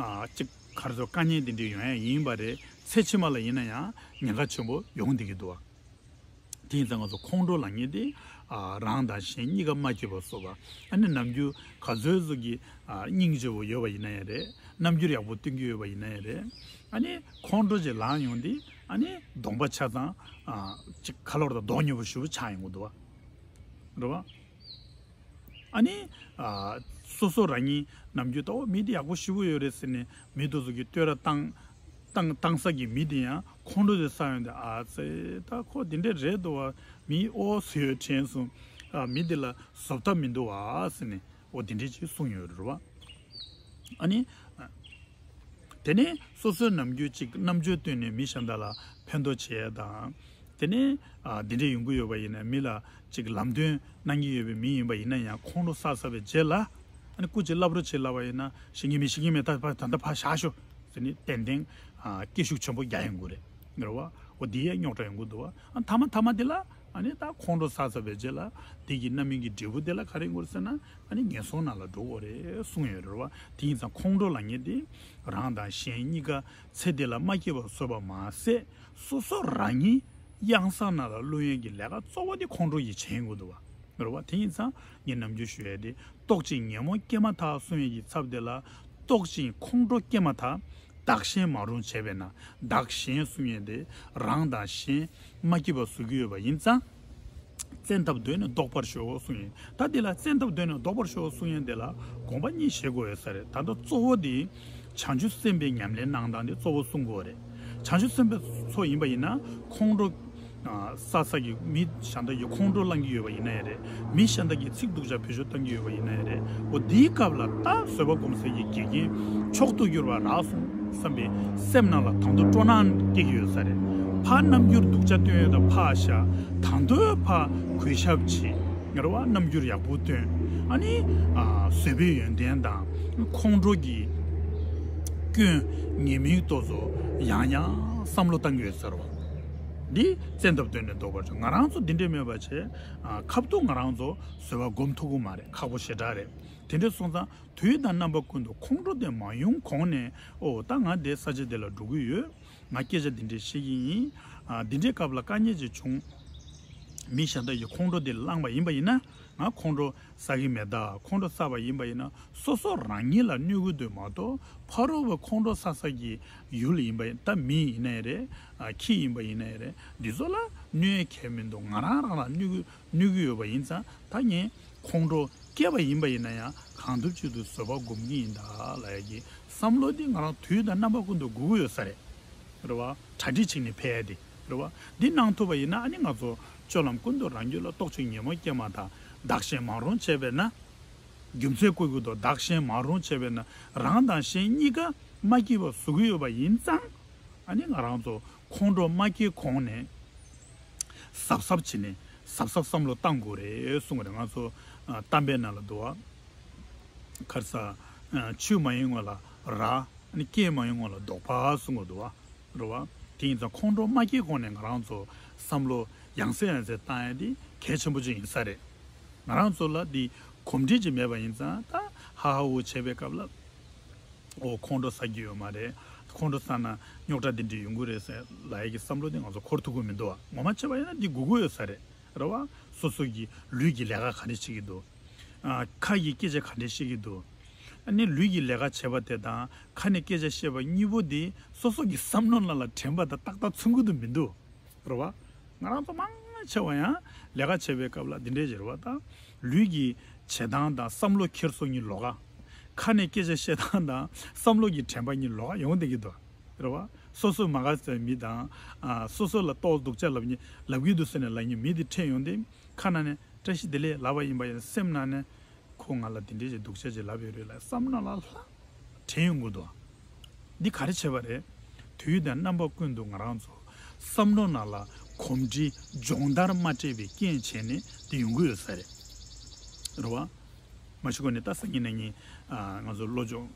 ཅིག་ག་རེ་ཟེར། དཀའ་ངལ་འདི་འདྲ་ཡོང་ཡ་ཡིན་པ་རེད། ཚེ་ཕྱི་མ་ལ་ཡིན་ན་ཡང་ཉེན་ཁ་ཆེན་པོ་ཡོང་བསྡད་ཀྱི་འདུག་བ། དེ་ཡིན་ཙང་ང་ཚོ་ཁོང་ཁྲོ་ལབ་མཁན་དེ་ཨ་རང་དང་གཞན་གཉིས་ཀ་མ་སྐྱིད་པ་བཟོ་བ། ཨ་ནི་ནམ་རྒྱུན་ག་ཚོད་ཙམ་གྱི་ཨ་སྙིང་རྗེ་བོ་ཡོད་པ་ཡིན་ན་ཡང་རེད། རྣམ་འགྱུར་ཡག་པོ་སྟོན་གྱི་ཡོད་པ་ཡིན་ན་ཡང་རེད། ཨ་ནི་ཁོང་ཁྲོ་ཅིག་ལངས་ཡོང་དུས་ཨ་ནི་གདོང་པ་ཆ་ཚང་ཨ་ཅིག་ཁ་ལོ་བ་དང་མདོག་ཉེས་པོ་ཞེ་པོ་ཆགས་ཡོང་གི་འདུག་བ། རེད་བ། ཨ་ནི་ཨ་སོ་སོ་རང་ཉིད་ནམ་རྒྱུན་ད་འོ་མི་འདི་ཡག་པོ་ཞེ་པོ་ཡོད་རེད་ཟེར་ནས་མི་དེ་ཚོ་གིས་བསྟོད་ར་བཏང་བཏང་བཏང་ས་གི་མི་དེ་ཡང་ཁོང་ཁྲོ་དེ་ཟ་ཡོང་དུས། ཨ་ཙི། ད་ཁོ་དེ་འདྲས་རེད་འདུག་བ། མི་ཨོ་ཟེར་ཡོད་དྲན་སོང་། ཨ་མི་དེ་ལ་བཟོ་ལྟ་མི་འདུག་བ་ཟེར་ནས་འོ་དེ་འདྲས་ཅིག་གསུངས་ཡོད་རེད་བ། ཨ་ནི་ཨ་དེ་ནས་སོ་སོའི་ནམ་རྒྱུན་ཅིག་རྣམ་དཔྱོད་བཏོན་ནས་མི་གཞན་དག་ལ་ཕན་ཐོགས་བྱེད་ཡ་དང་། དེ་ནས་ཨ་འདི་འདྲས་ཡོང་གི་ཡོད་པ་ཡིན་ན་མི་ལ་ཅིག་ལམ་སྟོན་གནང་གི་ཡོད་པའི་མི་ཡིན་པ་ཡིན་ན་ཡང་། ཁོང་ཁྲོ་ཟ་ཚར་བའི་རྗེས་ལ་ཨ་ནི་སྐུ་མཁྱེན་སློབ་རོགས་བྱེད་ལབ་པ་ཡིན་ན། ཤེས་ཀྱི་མེད། ཤེས་ཀྱི་མེད། ད་ཕ་ད་ལྟ་ཕར་བཞག་ཤོག་ཟེར་ནས་ཏན་ཏན་ཨ་སྐད་ཤུགས་ཆེན་པོ་རྒྱག་ཡོང་གི་རེད། རེད་བ། འོ་འདི་ཡང་རྙོག་དྲ་ཡོང་གི་འདུག་བ། ཨ་མཐའ་མ་མཐའ་མ་འདི་ལ་ཨ་ནི་ད་ཁོང་ཁྲོ་ཟ་ཚར་བའི་རྗེས་ལ་འདི་གི་རྣམ་སྨིན་གྱི་འབྲས་བུ་འདི་ལ་ག་རེ་ཡོང་གི་རེད་ཟེར་ན། ཨ་ནི་ངན་སོང་ནང་ལ་འགྲོ་དགོས་རེད་གསུངས་ཡོད་རེད་བ། དེ་ཡིན་ཙང་ཁོང་ཁྲོ་ལབ་མཁན་དེ་རང་དང་གཞན་གཉིས་ཀ་ཚེ་འདི་ལ་མ་སྐྱིད་པ་བཟོས་པ་མ་ཟད། སོ་སོ་རང་ཉིད་གཡང་ས་ནང་ལ་བླུག་ཡས་ཀྱི་ལས་ཀ་གཙོ་བོ་དེ་ཁོང་ཁྲོ་ཡིས་བྱེད་དགོས་འདུག་བ། རེད་བ། དེ་ཡིན་ཙང་ངས་ནམ་རྒྱུན་ཞུ་ཡས་དེ། ལྟོགས་ཤིང་ཉོན་མོངས་སྐྱེས་མ་ཐག་གསུང་ཡས་ཀྱི་ཚབ་དེ་ལ། ལྟོགས་ཤིང་ཁོང་ཁྲོ་སྐྱེས་མ་ཐག་བདག་གཞན་མ་རུངས་བྱས་པས་ན། བདག་གཞན་གསུང་ཡས་དེ་རང་དང་གཞན་མ་སྐྱིད་པ་བཟོ་གི་ཡོད་པ་ཡིན་ཙང་། བཙན་ཐབས་གདོད་ནས་བཟློག་པར་ཤོག་གསུང་ཡས། ད་འདི་ལ་བཙན་ཐབས་གདོད་ནས་བཟློག་པར་ཤོག་གསུང་ཡས་འདི་ལ་དགོངས་པ་གཉིས་བཞེས་དགོས་ཡོད་ས་རེད། ད་ལྟ་གཙོ་བོ་དེ་བྱང་ཆུབ་སེམས་དཔའི་ཉམས་ལེན་གནང་སྟངས་དེ་གཙོ་བོ་གསུང་དགོས་རེད། བྱང་ཆུབ་སེམས་དཔའ་ཚོ་ཡིན་པ་ཡིན་ན་ཁོང་ཁྲོ་ཨ་ཟ་ས་གི་མི་གཞན་དག་གིས་ཁོང་ཁྲོ་བསླང་གི་ཡོད་པ་ཡིན་ན་ཡང་རེད། མི་གཞན་དག་གིས་ཚིག་སྡུག་ཅག་བེད་སྤྱོད་བཏང་གི་ཡོད་པ་ཡིན་ན་ཡང་རེད། འོ་དེའི་སྐབས་ལ་ད་བཟོད་པ་སྒོམ་ས་ཀྱི་དགེ་རྒན་མཆོག་ཏུ་གྱུར་པ་རག་སོང་བསམ་པའི་སེམས་ནང་ལ་ད་དུང་སྤྲོ་སྣང་སྐྱེ་གི་ཡོད་ས་རེད། ཕར་རྣམ་འགྱུར་སྡུག་ཅག་སྟོན་ཡས་དང་ཕར་བཞག་ད་དུང་ཕར་གུས་ཞབས་བྱེད། ངེར་བ་རྣམ་འགྱུར་ཡག་པོ་སྟོན། ཨ་ནི་ཨ་བཟོད་པའི་ཡོན་ཏན་དང་ཁོང་ཁྲོ་གི་སྐྱོན་ཉེས་དམིགས་ཏོག་ཙམ་ཡང་ཡང་བསམ་བློ་བཏང་གི་ཡོད་ས་རེད་བ། འདི་བཙན་ཐབས་གདོད་ནས་བཟློག་པར་ཤོག་ང་རང་ཚོ་འདི་འདྲས་མེད་པ་བྱས། ཨ་ཁ་ཐུག་ང་རང་ཚོ་བཟོད་པ་སྒོམ་ཐུབ་ཀྱི་མ་རེད། ཁག་པོ་ཞེ་དྲག་རེད། དེ་འདྲས་སོང་ཙང་དུས་དང་རྣམ་པ་ཀུན་ཏུ་ཁོང་ཁྲོ་དེ་མ་ཡོང་གོང་ནས། ཨོ་ད་ང་འདི་ས་ཆ་འདི་ལ་འགྲོ་གི་ཡོད། ང་སྐད་ཆ་འདི་འདྲས་བཤད་ཀྱི་ཡིན། ཨ་འདི་འདྲའི་སྐབས་ལ་དཀའ་ངལ་ཅིག་བྱུང་། མི་གཞན་དག་གིས་ཁོང་ཁྲོ་འདི་བསླངས་པ་ཡིན་པ་ཡིན་ན། ང་ཁོང་ཁྲོ་ཟ་གི་མེད། ད་ཁོང་ཁྲོ་ཟ་བ་ཡིན་པ་ཡིན་ན་སོ་སོ་རང་ཉིད་ལ་གནོད་གི་འདུག་མ་གཏོགས། ཕ་རོལ་པོ་ཁོང་ཁྲོ་ཟ་ས་གི་ཡུལ་ཡིན་པ་ཡིན། ད་མི་ཡིན་ནའི་རེད། ཨ་ཁྱི་ཡིན་པ་ཡིན་ནའི་རེད། འདི་ཚོ་ལ་གནོད་གལ་མི་འདུག་ང་རང་རང་ལ་གནོད་གི་གནོད་གི་ཡོད་པ་ཡིན་ཙང་། ད་ངས་ཁོང་ཁྲོ་སྐྱེས་པ་ཡིན་པ་ཡིན་ན་ཡང་། གང་ཐུབ་ཅི་ཐུབ་བཟོད་པ་སྒོམ་གྱི་ཡིན་ད་ལབ་ཡ་གི་བསམ་བློ་འདི་ང་རང་དུས་དང་རྣམ་པ་ཀུན་ཏུ་དགོས་ཀྱི་ཡོད་ས་རེད། རེད་བ། གྲ་སྒྲིག་བྱས་ནས་ཕེབས་ཡ་དེ། རེད་བ། འདི་གནང་ཐུབ་པ་ཡིན་ན། ཨ་ནི་ང་ཚོ་སྤྱོད་ལམ་ཀུན་ཏུ་རང་རྒྱུད་ལ་ལྟོགས་ཤིང་ཉོན་མོངས་སྐྱེས་མ་ཐག་བདག་གཞན་མ་རུངས་བྱས་པས་ན། རྒྱུ་མཚན་བཀོད་ཀྱི་འདུག་བདག་གཞན་མ་རུངས་བྱས་པས་ན། རང་དང་གཞན་གཉིས་ཀ་མ་སྐྱིད་པ་བཟོ་གི་ཡོད་པ་ཡིན་ཙང་། ཨ་ནི་ང་རང་ཚོ་ཁོང་ཁྲོ་མ་སྐྱེས་གོང་ནས་གཟབ་གཟབ་བྱས་ནས་གཟབ་གཟབ་བསམ་བློ་བཏང་དགོས་རེད་གསུངས་པ་རེད། ང་ཚོ་ཨ་གཏམ་དཔེ་ནང་ལ་འདུག་བ། ག་རེ་ཟེར། ཨ་ཆུ་མ་ཡིན་སྔོན་ལ་ར། ཨ་ནི་སྐད་མ་ཡིན་སྔོན་ལ་རྡོག་པ་གསུངས་པ་འདུག་བ། རེད་བ། དེ་ཡིན་ཙང་ཁོང་ཁྲོ་མ་སྐྱེས་གོང་ནས་ང་རང་ཚོ་བསམ་བློ་ཡང་སེ་ཡང་སེ་བཏང་ཡ་དེ་གལ་ཆེན་པོ་ཅིག་ཡིན་ས་རེད། ང་རང་ཚོ་ལ་འདི་གོམས་འདྲིས་ཅིག་མེད་པ་ཡིན་ཙང་། ད་ཧ་ཧ་འུ་བྱེད་པའི་སྐབས་ལ། ཨོ་ཁོང་ཁྲོ་ཟ་རྒྱུ་ཡོད་མ་རེད། ཁོང་ཁྲོ་ཟ་ན་རྙོག་དྲ་འདི་འདྲ་ཡོང་གི་རེད་ཟེར་ལབ་ཡ་གི་བསམ་བློ་དེ་ང་ཚོ་འཁོར་ཐུབ་ཀྱི་མི་འདུག་བ། ངོ་མ་བྱས་པ་ཡིན་ན་འདི་དགོས་ཀྱི་ཡོད་ས་རེད། རེད་བ། སོ་སོ་གི་ལུས་ཀྱི་ལས་ཀ་ག་འདྲ་བྱེད་ཀྱི་འདུག་ཨ་ཁ་ཡིས་སྐད་ཆ་ག་འདྲ་བཤད་ཀྱི་འདུག་ཨ་ནི་ལུས་ཀྱི་ལས་ཀ་བྱེད་པ་དེ་དང་ཁ་ནས་སྐད་ཆ་བཤད་པ་གཉིས་པོ་དེ་སོ་སོ་གི་བསམ་བློ་ནང་ལ་དྲན་པ་དང་ཏག་ཏག་མཚུངས་ཀྱི་འདུག་མི་འདུག་རེད་བ། ང་རང་ཚོ་མང་ཆེ་བ་ཡང་ལས་ཀ་བྱེད་པའི་སྐབས་ལ་འདི་འདྲས་ཅིག་རེད་བ། ད་ལུས་ཀྱི་བྱེད་སྟངས་དང་བསམ་བློ་འཁྱེར་སོ་གཉིས་ལོགས་ཀ། ཁ་ནས་སྐད་ཆ་བཤད་སྟངས་དང་བསམ་བློ་གི་དྲན་པ་གཉིས་ལོགས་ཀ་ཡོང་བསྡད་ཀྱི་འདུག་རེད་བ། སོ་སོ་མ་དགའ་ཟེར་མི་དང་། ཨ་སོ་སོ་ལ་ལྟོགས་སྡུག་ཅག་ལབ་མཁན་ལབ་ཀྱི་འདུག་ཟེར་ནས་ལབ་མཁན་མི་དེ་འཕྲད་ཡོང་དུས། ཁ་ནང་ནས་བཀྲ་ཤིས་བདེ་ལེགས་ལབ་པ་ཡིན་པ་ཡིན། སེམས་ནང་ནས་ཁོ་ང་ལ་འདི་འདྲས་ཅིག་སྡུག་ཅག་ཅིག་ལབ་ཡོད་རེད་ལབ་བསམ་བློ་ལ་ལྷག་དྲན་ཡོང་གི་འདུག་འདི་ག་རེ་བྱས་པ་རེད། དུས་དང་རྣམ་པ་ཀུན་ཏུ་ང་རང་ཚོ་བསམ་བློ་ནང་ལ་གོམས་འདྲིས་སྦྱོང་བརྡར་མ་སྤྲད་པའི་རྐྱེན་བྱས་ནས་འདི་ཡོང་གི་ཡོད་ས་རེད། རེད་བ། མ་གཞི་གོང་ནས་ད་སང་ཉིན་གནངས་ཉིན་ཨ་ང་ཚོ་བློ་སྦྱོང་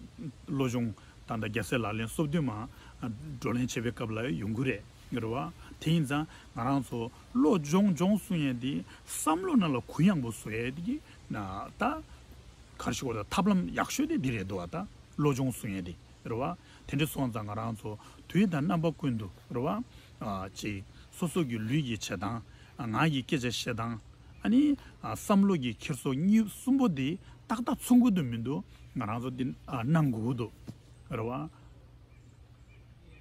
བློ་སྦྱོང་དང་ད་རྒྱལ་སྲས་ལག་ལེན་སོ་བདུན་མ་ཨ་བགྲོ་གླེང་བྱེད་པའི་སྐབས་ལ་ཡོང་གི་རེད། རེད་བ། དེ་ཡིན་ཙང་ང་རང་ཚོ་བློ་སྦྱོང་སྦྱོང་གསུང་ཡས་དེ་བསམ་བློ་ནང་ལ་གུ་ཡངས་པོ་བཟོ་ཡས་དེ་གི་ན་ད་ག་རེ་ཞུ་དགོས་རེད། ཐབས་ལམ་ཡག་ཤོས་དེ་འདི་རེད་འདུག་བ། ད་བློ་སྦྱོང་གསུང་ཡས་དེ་རེད་བ། དེ་འདྲ་སོང་ཙང་ང་རང་ཚོ་དུས་དང་རྣམ་པ་ཀུན་ཏུ་རེད་བ། ཨ་ཅིག་སོ་སོ་གི་ལུས་ཀྱི་བྱེད་སྟངས། ཨ་ངག་གི་སྐད་ཆ་བཤད་སྟངས། ཨ་ནི་ཨ་བསམ་བློ་གི་འཁྱེར་སོ་གཉིས་གསུམ་པོ་དེ་ཏག་ཏག་མཚུངས་ཀྱི་འདུག་མི་འདུག་ང་རང་ཚོ་འདི་ཨ་གནང་དགོས་ཀྱི་འདུག་རེད་བ།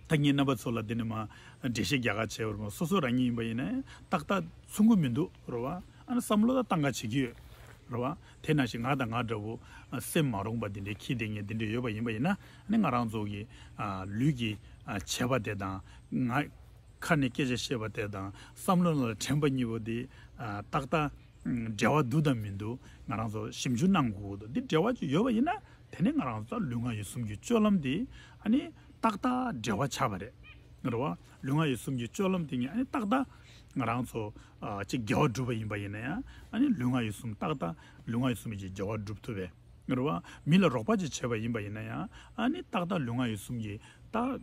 ད་ངས་རྣམ་པ་ཚོ་ལ་འདི་ནས་མ་འགྲེལ་བཤད་རྒྱག་ག་བྱས་པར་མ་སོ་སོ་རང་ཉིད་ཡིན་པ་ཡིན་ན་ཏག་ཏག་མཚུངས་ཀྱི་མི་འདུག་རེད་བ། ཨ་ནི་བསམ་བློ་ད་བཏང་ག་བྱེད་ཀྱི་ཡོད་རེད་བ། དེ་ནང་བཞིན་ང་དང་ང་འདྲ་བོ་ཨ་སེམས་མ་རུངས་པ་འདི་འདྲའི་ཁྱི་དེ་ངས་འདི་འདྲའི་ཡོད་པ་ཡིན་པ་ཡིན་ན། ཨ་ནི་ང་རང་ཚོ་གི་ཨ་ལུས་ཀྱི་ཨ་བྱེད་པ་དེ་དང་ང་ཁ་ནས་སྐད་ཆ་བཤད་པ་དེ་དང་བསམ་བློ་ནང་ལ་དྲན་པ་གཉིས་པོ་དེ་ཨ་ཏག་ཏག་འབྲེལ་བ་འདུག་དང་མི་འདུག་ང་རང་ཚོ་ཞིབ་འཇུག་གནང་དགོས་འདུག་འདི་འབྲེལ་བ་ཅིག་ཡོད་པ་ཡིན་ན། དེ་ནས་ང་རང་ཚོ་ལུས་ངག་ཡིད་གསུམ་གྱི་སྤྱོད་ལམ་དེ་ཨ་ནི་ཏག་ཏག་འབྲེལ་བ་ཆགས་པ་རེད། རེད་བ། ལུས་ངག་ཡིད་གསུམ་གྱི་སྤྱོད་ལམ་དེ་ཉིད་ཨ་ནི་ཏག་ཏག་ང་རང་ཚོ་ཨ་ཅིག་དགེ་བ་སྒྲུབ་པ་ཡིན་པ་ཡིན་ན་ཡང་། ཨ་ནི་ལུས་ངག་ཡིད་གསུམ་ཏག་ཏག་ལུས་ངག་ཡིད་གསུམ་གྱི་དགེ་བ་སྒྲུབ་ཐུབ་པས། རེད་བ། མི་ལ་རོགས་པ་ཅིག་བྱས་པ་ཡིན་པ་ཡིན་ན་ཡང་། ཨ་ནི་ཏག་ཏག་ལུས་ངག་ཡིད་གསུམ་གྱི་ཏག་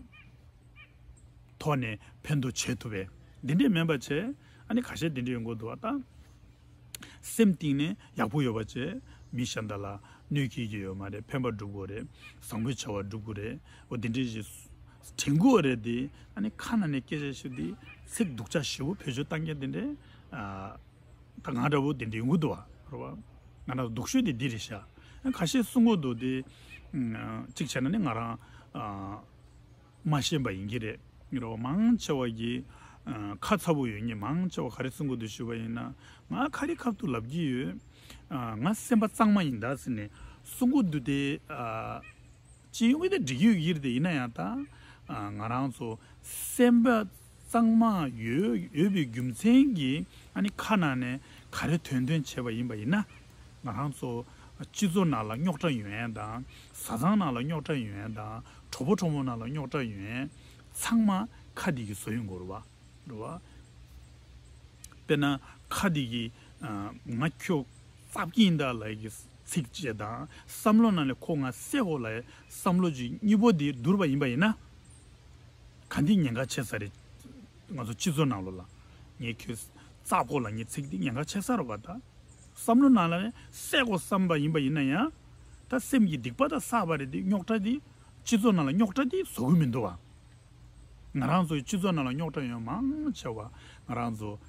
ཐོག་ནས་ཕན་ཐོགས་བྱེད་ཐུབ་པས། འདི་འདྲས་མིན་པ་བྱས། ཨ་ནི་ཁ་ཤས་འདི་འདྲས་ཡོང་གི་འདུག་བ། ད་སེམས་གཏིང་ནས་ཡག་པོ་ཡོད་པ་བྱས། མི་གཞན་དག་ལ་གནོད་སྐྱེལ་གྱི་ཡོད་མ་རེད། ཕན་པ་སྒྲུབ་དགོས་རེད། བཟང་པོའི་བྱ་བ་སྒྲུབ་དགོས་རེད། འོ་འདི་འདྲས་ཞིག་དྲན་དགོས་རེད་དེ། ཨ་ནི་ཁ་ནང་ནས་སྐད་ཆ་ཞིག་དེ་ཚིག་སྡུག་ཅག་ཞེ་པོ་བེད་སྤྱོད་བཏང་མཁན་དེ་འདྲས་ཨ། ད་ང་འདྲ་བོ་དེ་འདྲ་ཡོང་གི་འདུག་བ། རེད་བ། ང་འདྲ་སྡུག་ཤོས་དེ་འདི་རེད་ཤག་ཁ་ཤས་གསུང་གི་འདུག་དེ། ཨ་གཅིག་བྱས་ན་ནི་ང་རང་ཨ་མ་ཤེས་པ་ཡིན་གྱི་རེད། རེད་བ། མང་ཆེ་བ་གིས་ཨ་ཁ་ཚ་པོ་ཡོད་མཁན་མང་ཆེ་བ་ག་རེ་གསུང་གི་འདུག་ཞུས་པ་ཡིན་ན། ང་ཁ་རི་ཁ་ཐུག་ལབ་ཀྱི་ཡོད། ཨ་ང་སེམས་པ་གཙང་མ་ཡིན་ད་ཟེར་ནས་གསུང་གི་འདུག་དེ། ཨ་སྤྱི་ཡོངས་ཀྱི་དེ་འགྲིག་གི་ཡོད་ཀྱི་རེད་དེ། ཡིན་ན་ཡང་ད་ཨ་ང་རང་ཚོ་སེམས་པ་གཙང་མ་ཡོད་ཡོད་པའི་རྒྱུ་མཚན་གྱིས། ཨ་ནི་ཁ་ནང་ནས་ག་རེ་ཐོན་ཐོན་བྱས་པ་ཡིན་པ་ཡིན་ན། ང་རང་ཚོ་སྤྱི་ཚོགས་ནང་ལ་རྙོག་དྲ་ཡོང་ཡས་དང་། བཟའ་ཚང་ནང་ལ་རྙོག་དྲ་ཡོང་ཡས་དང་། གྲོགས་པོ་གྲོགས་མོ་ནང་ལ་རྙོག་དྲ་ཡོང་ཡས་ཚང་མ་ཁ་འདི་གིས་བཟོ་ཡོང་གི་རེད་བ། རེད་བ། དཔེར་ན་ཁ་འདི་གིས་ཨ་ང་ཁྱོད་བཙབ་ཀྱི་ཡིན་ད་ལབ་ཀྱི་ཚིག་བཅད་དང་། བསམ་བློ་ནང་ནས་ཁོ་ང་བསད་དགོས་ལབ་ཡས་བསམ་བློ་ཅིག་གཉིས་པོ་འདི་བསྡུར་བ་ཡིན་པ་ཡིན་ན། ག་འདི་ཉེན་ཁ་ཆེ་ས་རེད། ང་ཚོ་སྤྱི་ཚོགས་ནང་ལོགས་ལ་ངས་ཁྱོད་བཙབ་དགོས་ལབ་མཁན་ཚིག་འདི་ཉེན་ཁ་ཆེ་ས་རེད་བ། ད་བསམ་བློ་ནང་ལ་ནི་བསད་དགོས་བསམ་པ་ཡིན་པ་ཡིན་ན་ཡང་། ད་སེམས་ཀྱི་སྡིག་པ་ད་བསགས་པ་རེད་དེ། རྙོག་དྲ་འདི་སྤྱི་ཚོགས་ནང་ལ་རྙོག་དྲ་འདི་བཟོ་གི་མི་འདུག་བ། ང་རང་ཚོའི་སྤྱི་ཚོགས་ནང་ལ་རྙོག་དྲ་ཡོང་མང་ཆེ་བ་ང་རང་ཚོ་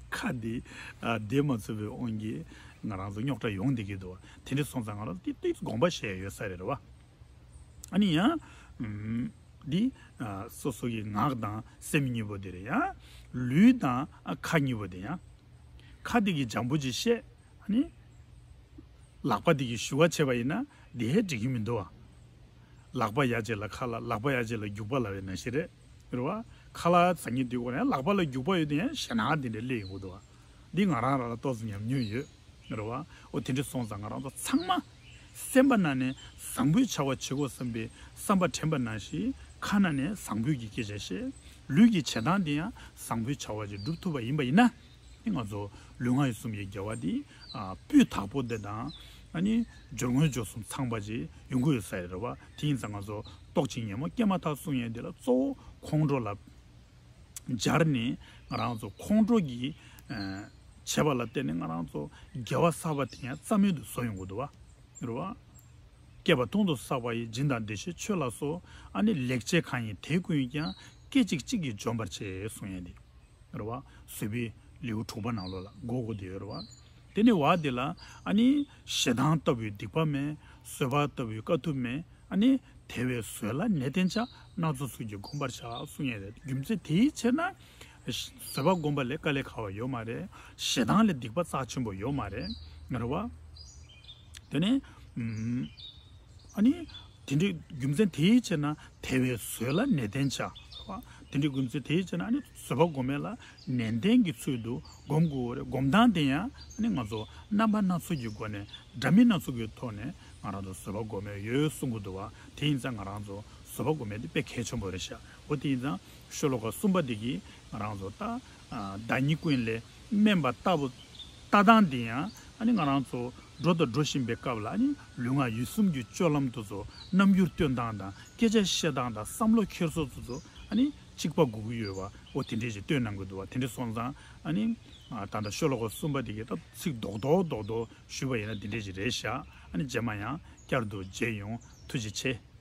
ཁ་འདི་ཨ་བདེ་མ་ཚུགས་པའི་དབང་གིས་ང་རང་ཚོ་རྙོག་དྲ་ཡོང་བསྡད་ཀྱི་འདུག་བ། དེ་འདྲ་སོང་ཙང་ང་རང་ཚོ་དེ་དུས་དགོངས་པ་བཞེས་ཡོད་ས་རེད་བ། ཨ་ནི་ཡང་། ཨུམ། འདི་ཨ་སོ་སོ་གི་ངག་དང་སེམས་གཉིས་པོ་དེ་རེད། ཡང་ལུས་དང་ཨ་ཁ་གཉིས་པོ་དེ། ཡང་ཁ་དེ་གིས་འཇམ་པོ་ཅིག་བཤད། ཨ་ནི་ལག་པ་དེ་གིས་ཞུ་བ་བྱས་པ་ཡིན་ན་དེ་འགྲིག་གི་མི་འདུག་བ། ལག་པ་ཡ་བྱས་ལ་ཁ་ལ། ལག་པ་ཡ་བྱས་ལ་རྒྱུག་པ་ལབ་པའི་ནང་བཞིན་རེད། རེད་བ། ཁ་ལག་ཟ་མཁན་དེ་གོ་ནས་ལག་པ་ལ་རྒྱུག་པ་ཡོད་དེ་ཡང་ཞེད་སྣང་དེ་འདྲ་སླེབས་ཡོང་གི་འདུག་བ། འདི་ང་རང་རང་ལ་ཏོག་ཙམ་ཉམས་མྱོང་ཡོད། རེད་བ། འོ་དེ་འདྲ་སོང་ཙང་ང་རང་ཚོ་ཚང་མ་སེམས་པ་ནང་ནས་བཟང་པོའི་བྱ་བ་བྱེད་དགོས་བསམ་པའི་བསམ་པ་དྲན་པ་ནང་བཞིན། ཁ་ནང་ནས་བཟང་པོའི་གི་སྐད་ཆ་བཤད། ལུས་ཀྱི་བྱེད་སྟངས་དེ་ཡང་བཟང་པོའི་བྱ་བ་ཅིག་སྒྲུབ་ཐུབ་པ་ཡིན་པ་ཡིན་ན། ནི་ང་ཚོ་ལུས་ངག་ཡིད་གསུམ་གྱི་དགེ་བ་འདི་ཨ་སྤུས་དག་པོ་དེ་དང་། ཨ་ནི་སྦྱོར་དངོས་སྦྱོར་གསུམ་ཚང་པ་ཅིག་ཡོང་གི་ཡོད་ས་རེད་བ། དེ་ཡིན་ཙང་ང་ཚོ་ལྟོགས་ཤིང་ཉལ་མོ་སྐྱེས་མ་ཐག་གསུང་ཡས་འདི་ལ་གཙོ་བོ་ཁོང་ཁྲོ་ལ་སྦྱར་ནས། ང་རང་ཚོ་ཁོང་ཁྲོ་གི་ཨ་བྱེད་པ་ལ་བརྟེན་ནས་ང་རང་ཚོ་དགེ་བ་བསགས་པ་དེ་ཡང་རྩ་མེད་དུ་བཟོ་ཡོང་གི་འདུག་བ། རེད་བ། བསྐལ་པ་སྟོང་དུ་བསགས་པ་ཡི། སྦྱིན་དང་བདེ་གཤེགས་མཆོད་ལ་སོགས། ཨ་ནི་ལེགས་སྤྱད་གང་ཡིན་དེ་ཀུན་ཀྱང་། སྐད་ཅིག་གཅིག་གིས་འཇོམས་པར་བྱེད། གསུང་ཡས་འདི། རེད་བ། བཟོད་པའི་ལེའུ་དྲུག་པ་ནང་ལོགས་ལ་གོ་དགོས་དེ་ཡོད་རེད་བ། དེ་ནས་བ་དེ་ལ་ཨ་ནི་ཞེ་སྡང་ལྟ་བུའི་སྡིག་པ་མེད། བཟོད་པ་ལྟ་བུའི་དཀའ་ཐུབ་མེད། ཨ་ནི་དེ་བས་བཟོད་ལ་ནད་བསྟེན་བྱ། སྣ་ཚོགས་ཚུལ་གྱིས་བསྒོམ་པར་བྱ། གསུང་ཡས་རེད། རྒྱུ་མཚན་དེའི་ཕྱིར་ན་བཟོད་པ་བསྒོམ་པ་ལས་དཀའ་ལས་ཁག་པ་ཡོད་མ་རེད། ཞེ་སྡང་ལས་སྡིག་པ་རྩ་ཆེན་པོ་ཡོད་མ་རེད། རེད་བ། དེ་ནས་ཨ་ནི། དེ་འདྲའི་རྒྱུ་མཚན་དེའི་ཕྱིར་ན་དེ་བས་བཟོད་ལ་ནད་བསྟེན་བྱ། རེད་བ། དེ་འདྲའི་རྒྱུ་མཚན་དེའི་ཕྱིར་ན་ཨ་ནི་བཟོད་པ་སྒོམ་ཡས་ལ་ནན་ཏན་གྱི་ཚུལ་དུ་སྒོམ་དགོས་རེད། སྒོམ་སྟངས་དེ་ཡང་ཨ་ནི་ང་ཚོ་རྣམ་པ་སྣ་ཚོགས་ཀྱི་སྒོ་ནས། འདྲ་མིན་སྣ་ཚོགས་ཀྱི་ཐོག་ནས་ང་རང་ཚོ་བཟོད་པ་སྒོམ་ཡས་ཡོད་གསུང་གི་འདུག་བ། དེ་ཡིན་ཙང་ང་རང་ཚོ་བཟོད་པ་སྒོམ་ཡས་དེ་དཔེ་གལ་ཆེན་པོ་རེད་ཤག་འོ་དེ་ཡིན་ཙང་ཤོ་ལོ་ཀ་གསུམ་པ་དེ་གིས་ང་རང་ཚོ་ད་ཨ་བདག་ཉིད་ཀུན་ལས་དམན་པ་ལྟ་བུ་ལྟ་སྟངས་འདི་ཡང་ཨ་ནི་ང་རང་ཚོ་འགྲོ་དང་འགྲོ་བཞིན་པའི་སྐབས་ལ། ཨ་ནི་ལུས་ངག་ཡིད་གསུམ་གྱི་སྤྱོད་ལམ་དེ་ཚོ་རྣམ་འགྱུར་སྟོན་སྟངས་དང་། སྐད་ཆ་བཤད་སྟངས་དང་། བསམ་བློ་འཁྱེར་སོ་དེ་ཚོ་ཨ་ནི་ གཅིག་པ་དགོས་ཀྱི་ཡོད་པ། འོ་དེ་འདྲས་ཞིག་བཏོན་གནང་གི་འདུག་བ། དེ་འདྲས་སོང་ཙང་ཨ་ནི་ཨ་ད་ལྟ་ཤོ་ལོ་ཀ་གསུམ་པ་དེ་གའི་ད་ཚིག་རྡོག་རྡོག་རྡོག་རྡོག་ཞུས་པ་ཡིན་ན་དེ་འདྲས་ཞིག་རེད་ཤག་ཨ་ནི་རྗེས་མ་ཡང་བསྐྱར་དུ་མཇལ་ཡོང་། ཐུགས་རྗེ་ཆེ།